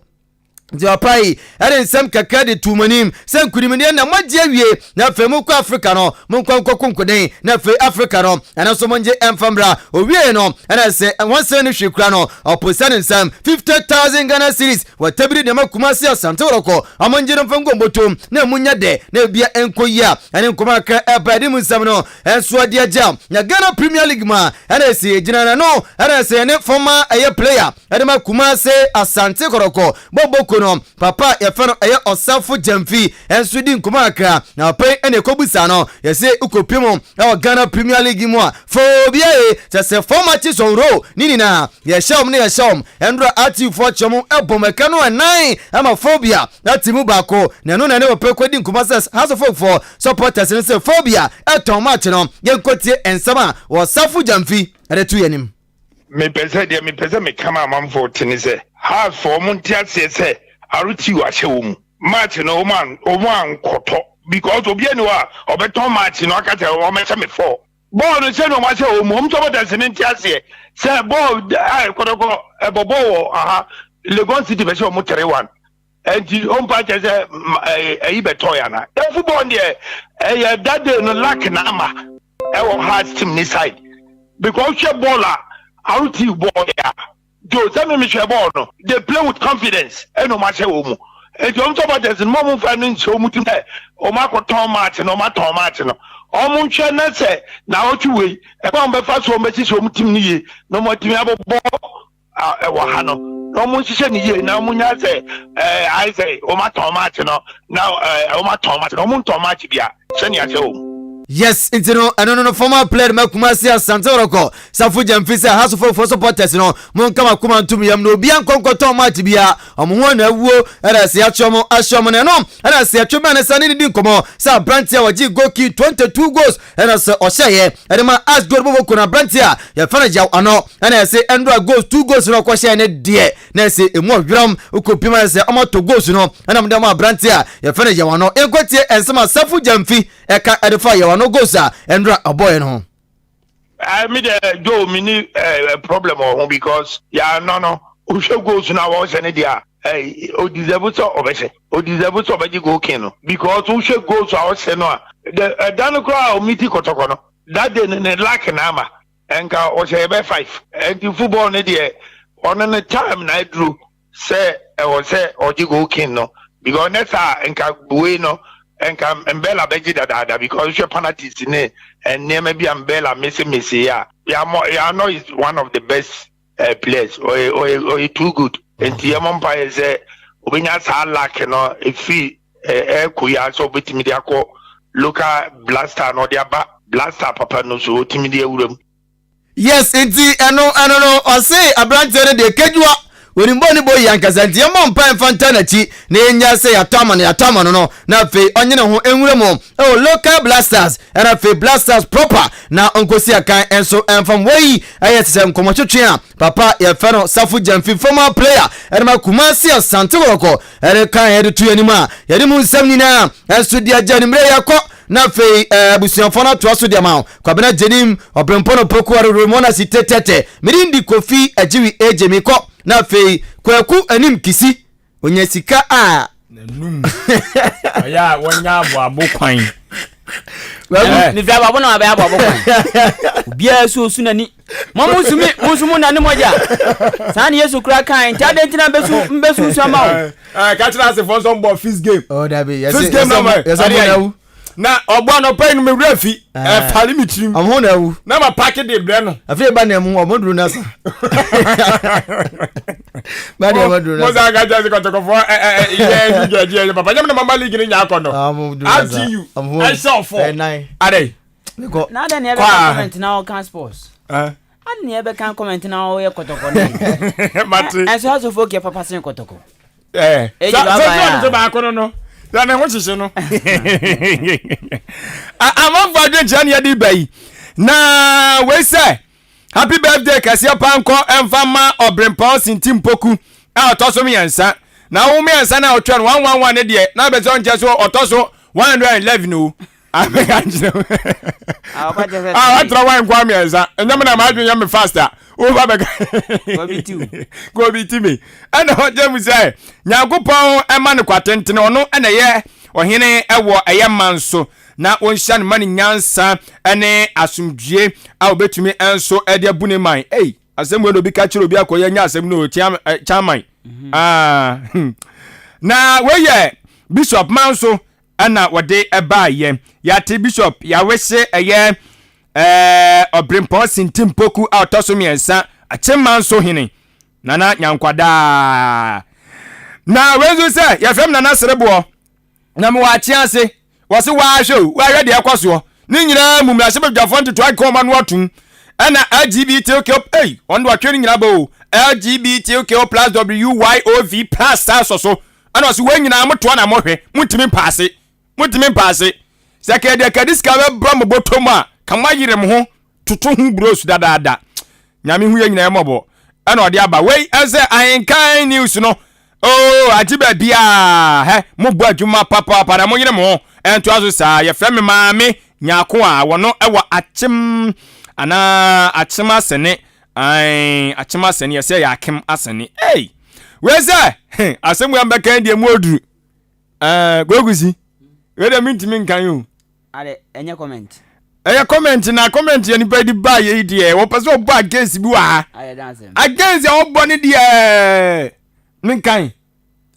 Nti papa yi ɛde nsɛm kakra de tu mo anim sɛ nkunimdeɛ na moagye awie na afei mokɔ Africa no monkɔ nkɔ konkoden na afei Africa no ɛno nso mongye ɛmfa mmra. Owie no ɛna sɛ wɔnsɛn no hwee kura no ɔposa ne nsɛm 50,000 Ghana cedis wɔtabiri nneɛma Kumase Asante Kɔtɔkɔ ɔmo ngye no mfa nkɔ mbɔtom na emu nyɛ dɛ na ebia ɛnkɔ yie a ɛne nkɔmɔ akra ɛba ɛde mu nsɛm no ɛnso ade agya. Na Ghana Premier League mu a ɛna ɛsɛ gyina n'ano ɛna ɛsɛ ne former ɛyɛ player ɛde ma Kumase Asante Kɔtɔkɔ bɔbɔko no, papa yɛfɛ no ɛyɛ Ɔsafo Gyamfi ɛnso di nkɔmɔ akra na papa yi ɛna ɛkɔbusa no yɛsɛ wokɔpie mu ɛwɔ Ghana Premier League mu a fobia ye kyɛ sɛ four matches on row ne nyinaa yɛhyɛ wɔm ne yɛhyɛ wɔm ɛndora atifoɔ kyɛ mu ɛbɔ mɛka no ɛnan ama phobia ati mu baako na ɛno na ɛne wɔpɛ kɔdi nkɔmɔ sɛ Hearts of Oak foɔ supporters no sɛ phobia ɛtɔn match no. Yɛnkɔtie nsɛm a Wɔsafo Gyamfi ɛde to yɛn anim. Mepɛ sɛ deɛ mepɛ sɛ meka ma amanfoɔ te ne sɛ Heartsfoɔ ɔmo nte aseɛ sɛ RTU ahyɛ wɔ mu match no ɔmo ankɔtɔ because obi ani hɔ a ɔbɛtɔn match no aka sɛ ɔmɛhyɛ me fɔ bɔɔl no sɛ na ɔmo ahyɛ wɔ mu. Ɔmo supporters ne nte aseɛ sɛ bɔɔl a Kɔtɔkɔ ɛbɔ bɔɔl wɔ aha Legon City bɛhyɛ ɔmo 3-1 nti ɔmpa kyerɛ sɛ ɛyi bɛtɔ ya na football deɛ ɛyɛ that day no luck na ama ɛwɔ Hearts team ne side because hwɛ bɔɔl a RT bɔɔl yɛ a jo sɛ mi hwɛ bɔɔl no, they play with confidence ɛna ɔmo ahyɛ wɔn mu. Nti ɔmo supporters no mo ɔmo nfa no nhyɛ ɔmo tim sɛ ɔmo akɔtɔn match no, ɔmo atɔn match no. Ɔmo nhwɛ na sɛ na ɔtwe wei ɛkwan ɔmo bɛfa so ɔmo bɛhyehyɛ ɔmo tim no yie na ɔmo atumi abɔbɔ ɛwɔ ha no na ɔmo nhyehyɛ ne yie na ɔmo nya sɛ ayɛ sɛ ɔmo atɔn match no na ɔmo atɔn match no, ɔmo ntɔn match bia sɛnea ahyɛ wɔn. Yes, nti no ɛno no former player ma Kumasi Asante Kɔtɔkɔ Safo Gyamfi sɛ Hearts of Oak supporters no monka makoma ntom yam na obia nkɔnkɔtɔn match bia ɔmo ho na awuo ɛna ɛsɛ akyɛ ɔmo ahyɛ ɔmo no ɛno ɛna ɛsɛ ɛtwe bɛn ne sa ne ne di nkɔmmɔ sɛ aberanteɛ a wɔgye goal key 22 goals ɛna sɛ ɔhyɛeɛ ɛde ma Asgold bɔbɔ ko no aberanteɛ a yɛfɛ no Yaw Ano ɛna ɛsɛ ɛndora goals two goals no ɔkɔhyɛɛ ne deɛ na ɛsɛ emu ɔhweram wokɔpim ayɛ sɛ ɔmato goals no ɛna mde ma aberanteɛ a yɛfɛ no Yaw Ano. Yɛnkɔtie ɛnsɛm a Safo Gyamfi ɛka ɛde fa Yaw Ano goals a ɛndora ɔbɔɔɛ no ho. Mi de Joe mi ni problem wɔ ho because yà no wohwɛ goals no a wɔhyɛ ne deɛ a o deserve sɛ ɔbɛhyɛ, o deserve sɛ ɔbɛgye goal king no because wohwɛ goals a ɔhyɛ no a ɛda no koraa a ɔmiti Kɔtɔkɔ no that day no ne luck na ama nka ɔhyɛ yɛ bɛ five. Nti football ne deɛ ɔno ne time na aduro sɛ ɛwɔ sɛ ɔgye goal king no because ne saa nka wei no nka Mbɛla bɛgye dadaada because hwɛ penalties ne nneɛma bi a Mbɛla mesemese a yamɔ yano is one of the best players. Ɔyɛ too good nti yɛmɔ mpa yɛ sɛ obɛnya saa luck no efiri ɛɛkɔ yi a sɛ obɛtumi de akɔ local Blaster na ɔde aba Blaster papa no so otumi de awura mu. Yes, nti ɛno no ɔse aberanteɛ no deɛ kedua Onim bɔ ne bɔ yie ankasa nti yɛmmɔ mpae mfa ntaa n'akyi na yɛnnyae sɛ yɛatɔ ama no yɛatɔ ama no no na afei ɔnye ne ho nwura mu wɔ local Blasters ɛna afei Blasters proper na ɔnkɔsi akan nso mfam. Wei ɛyɛ te sɛ nkɔmmɔtwetwe a papa yɛfɛ no Safo Gyamfi former player ɛde ma Kumasi Asante Kɔtɔkɔ ɛde kan yɛde to yɛn anim a yɛde mu nsɛm nyinaa nso de agya anwummerɛ yɛkɔ na afei abusuafoɔ no atoa so de ama wo. Kwabena Gyenim, Ɔberempɔn Opoku Aroro Monasi Tetete, Mede ndi Kofi Agyiwi Agye me kɔ na afei Kwaku Anim Kisi onya sika a. N'anum ɔyɛ a wɔnya aboabo kwan. Mefi aboabo na wabɛyɛ aboabo kwan. Obiara so osu n'ani. Mo mo nsu mi mo nsu mo nane mogya. Saa na Yesu kura kan nti adɛn nti na mbesu mbesu nsu ama wo. Ɛɛ ka kyerɛ asefoɔ nso mbɔ fist game. Oh dabi yɛsɛ fist game na ma yɛsɛ mo na awu. Na ɔbɔ anɔpa yi no me wura fi ɛfare me tirim. Ɔmo na awu. Na ma paaki de brɛ no. Afei ba na mu ɔmo duru na sa. Ba na ɔmo duru na sa. Mo sa ka kyerɛ sɛ kɔtɔkɔfoɔ ɛ ɛ yɛ league ɛdi yɛ papa nyɛ mo na mama league ne nya akɔ no. RTU ɛhyɛ ɔfɔ. Ɛnan. Adɛ. Mekɔ. Na adɛ na ɛbɛka comment na ɔka sports. Adɛ na ɛbɛka comment na ɔyɛ kɔtɔkɔ ne. Mate. Ɛnso asofo kɛ papa sen kɔtɔkɔ. Ɛɛ. Sɛ sɛ ɔno so baako no no. Sɛ ne ho hyehye no. Amanfo adwenkyerɛ ne yɛde ba yi. Na wei sɛ happy birthday kɛseɛ paa nkɔ ɛmfa ma ɔbrempɔn Sinti Mpoku a ɔtɔ so mmiɛnsa. Na wo mmiɛnsa no a ɔtwa no 111 ne deɛ na bɛ sɛ ɔnkyɛ so ɔtɔ so 111 o. Abɛka nkyerɛ wo. Ah, watra wan nkoa mmiɛnsa. Ɛnyɛ me na m'adwene yɛ me fast a. Woba bɛka. Kobi ti me. Ɛna ɔkyerɛ mu sɛ Nyankopɔn ɛma no kwa tentene ɔno ɛna ɛyɛ ɔhene ɛwɔ ɛyɛ man so na ɔnhyira no ma no nyansa ɛne asomdwie a obetumi ɛnso ɛde abu ne man. Ei, asɛm wei na obi ka kyerɛ obi akɔyɛ nya asɛm no chairman. Mhm. Ah, hmm. Na wei yɛ Bishop man so ɛna wɔde baeɛ. Yɛate Bishop Yawese ɛyɛ ɛɛ Ɔbrempɔn Sintimpoku a ɔtɔ so mmiɛnsa, Akyemma nso hene, Nana Nyankwadaa. Na wei nso sɛ yɛfrɛ m Nana Sereboɔ na mewɔ akye ase. Wɔse waahwɛ o, waahwɛ deɛ ɛkɔ soɔ. Ne nyinaa mu mmarahyɛbadwafoɔ ntotoa nka wɔn ano atom. Ɛna LGBTQ, ei, wɔn de wɔatwe ne nyinaa bɔ o, LGBTQ plus WYOV plus saa sɔ so. Ɛna ɔse wei nyinaa motoa na mohwɛ, montumi mpaase, montumi mpaase. Sɛ kɛɛ deɛ kɛde sika bɛba mo bɔtɔ mu a, ka moayere mo ho toto ho bros dadaada. Nyame hu yɛ nyinaa mmɔbɔ. Ɛna ɔde aba. Wei ɛsɛ Ahenkan News no. Oh, agye baabiaa. Hɛ, mobɔ adwuma papaapa na monyere mo ho ɛntoa so saa. Yɛfrɛ me maame Nyarko a wɔno ɛwɔ Akyem anaa Akyem Asene. Ae, Akyem Asene, yɛsɛ yɛ Akem Asene. Ei! Wei sɛ, asɛm wei ambɛka deɛ mu oduru. Ɛɛ, Gogusi, wei deɛ mentumi nkan o. Ade, ɛnyɛ comment. Ɛyɛ comment na comment yɛ nipa di ba yɛ yi deɛ wɔpɛ sɛ ɔbɔ against bi wɔ ha. Against a ɔbɔ ne deɛ menkan.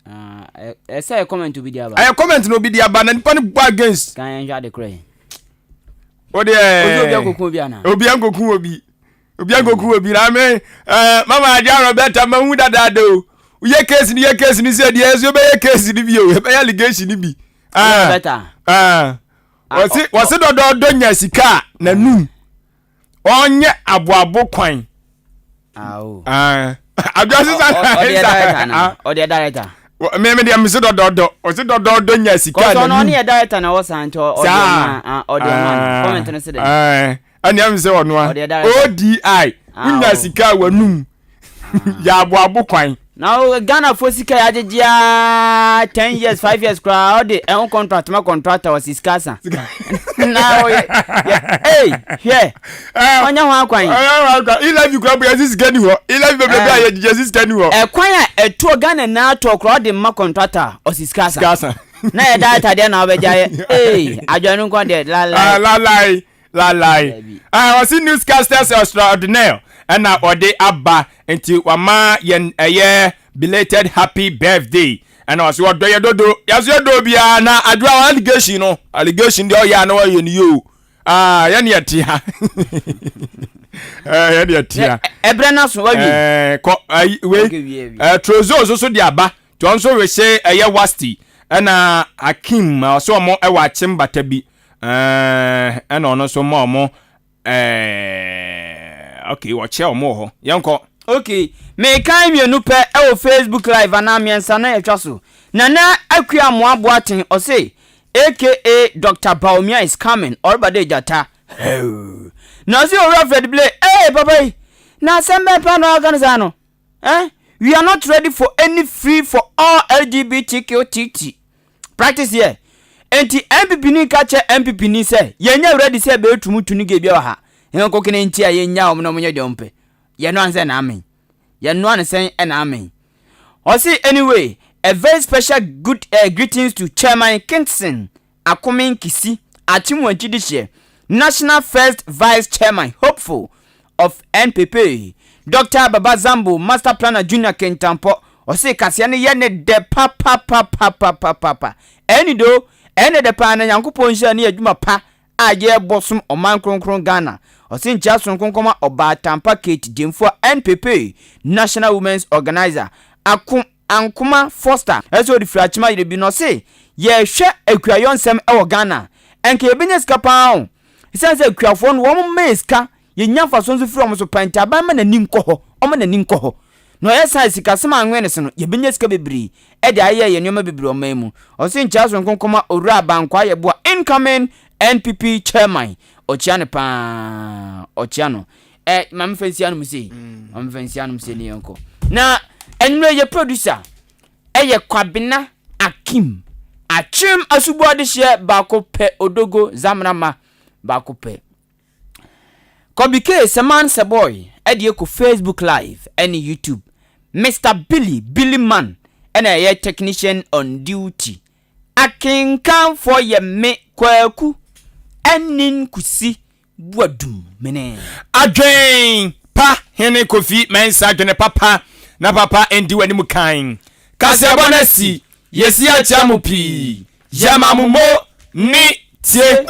Ah, ɛsɛ yɛ comment obi di aba. Ɛyɛ comment na obi di aba na nipa no bɔ against. Kan yɛn hwɛ ade korɛ. O deɛ. Obi akoku obi ana. Obi ankoku obi. Obi ankoku obi na me ɛɛ mama Adia Roberta ma hu dadaada o. Yɛ case ni yɛ case ni sɛ deɛ ɛsɛ ɔbɛyɛ case ni bi o ɛbɛyɛ allegation ni bi. Roberta. Ɛɛ wɔsi wɔsi dɔdɔɔdɔ nya sika a n'anum ɔnyɛ aboabo kwan. Adwa sisan na ɔdeɛ director. Mímí deɛ mesi dɔdɔɔdɔ ɔsi dɔdɔɔdɔ nya sika n'anum. Kɔsɔ ɔno ɔne yɛ director na ɔsan nti ɔdeɛ ma ɔdeɛ ma comment no si dɛ. Ɛnna ɛmi sɛ ɔno a ODI wonya sika a w'anum yɛ aboabo kwan. Na Ghana fo sika yɛ agyegye aa 10 years 5 years koraa ɔde ɛho contract ma contractor ɔsi sika asa. Na ɔyɛ ei hwɛ ɔnyɛ ho akwan. Ɔnyɛ ho akwan ilavi koraa bɔ yɛsi sika ni hɔ ilavi bebrebe a yɛgyegye yɛsi sika ni hɔ. Ɛkwan a ɛtoɔ Ghana nyinaa toɔ koraa ɔde ma contractor ɔsi sika asa. Sika asa. Na yɛ director deɛ na ɔbɛgya yɛ ei adwa no nko deɛ lalai. Lalai. Lalai. Ah, ɔsi newscasters extraordinaire ɛna ɔde aba nti wama yɛn ɛyɛ belated happy birthday ɛna ɔsi ɔdɔ yɛ dodo yɛso yɛ dɔ obiara na adwoa allegation no allegation deɛ ɔyɛ a na ɔyɛ no yie o ah yɛn yɛ tia ɛɛ yɛn yɛ tia. Ɛbrɛ na so wawie. Ɛɛ kɔ ɛyi wei ɛɛ trozo nso so de aba tí wɔn nso wese ɛyɛ wasti ɛna Hakim ɔsɛ wɔn ɛwɔ akyem bata bi. Ɛɛ ɛna ɔno nso ma ɔmo ɛɛ okay wɔkyɛ ɔmo wɔ hɔ yɛnkɔ. Ok, mekan mmienu pɛ wɔ Facebook live anaa mmiɛnsa na yɛtwa so. Nana Akua Amoah Boateng ɔse aka Doctor Bawumia is coming, ɔreba dɛ gyata. Hɛɛw. Na ɔse Owura Fred Blay, ee papa yi, na asɛm bɛn paa na ɔreka no saa no? Eh? We are not ready for any free for all LGBTQTT. Practice here. Enti NPP ni ka kyerɛ NPP ni sɛ yɛnyɛ ready sɛ yɛbɛyɛ tumutu ne gay bia wɔ ha. Nkokene nti a yɛnnya wɔn na wɔnyɛ deɛ wɔn pɛ. Yɛnoa no sɛn na amen. Yɛnoa no sɛn na amen. Ɔse anyway, a very special good uh, greetings to Chairman Kingston Akome Nkisi Akyem Dehyeɛ, National First Vice Chairman hopeful of NPP, Doctor Baba Zambo, Master Planner Junior Kintampɔ, ɔse kaseɛ no yɛ ne dɛ papapapapapapa. Ɛne do, ɛne dɛ paa na Nyankopɔn nhyira ne adwuma pa a yɛbɔ som ɔman kronkron Ghana. Ɔse nkyia sononko nkɔma Ɔbaatampa Kate Gyamfua NPP National Women's Organiser, Ako Ankoma Foster sɛ ɔde firi Akyem ayerɛ bi na ɔse yɛhwɛ akuayɔ nsɛm wɔ Ghana a nka yɛbɛnya sika paa o. Ɛsiane sɛ akuafoɔ no wɔn ma yɛ sika, yɛnya mfasoɔ nso firi wɔn so paa nti aban ma n'ani nkɔ hɔ, ɔma n'ani nkɔ hɔ. Na ɔyɛ saa a sikasɛm a anwene ne se no yɛbɛnya sika bebree de ayɛ yɛn nneɛma bebree wɔ ɔman mu. Ɔse nkyea sononko nkɔma Owura Abankwaa Yeboah incoming NPP chairman, ɔkyea no paa, ɔkyea no. Ɛ maame fa nsia nom sei maame fa nsia nom sei ne yɛn kɔ na ɛnumere yɛ producer ɛyɛ Kwabena Akim Akyem asubu adehyeɛ baako pɛ Odogo Zamrama baako pɛ Kobi K Sɛman Sɛboy ɛde ɛkɔ Facebook live ɛne YouTube Mr Billy Billy Man ɛna ɛyɛ technician on duty Akenkanfoɔ yɛ me Kwaku Anin Kusi Boadum mene. Adwen pa hene Kofi Mensah dwene papa na papa ndi w'anim kan. Kaseɛbɔ no asi, yɛsi akyia mo pii, yɛma mo mo ne tie.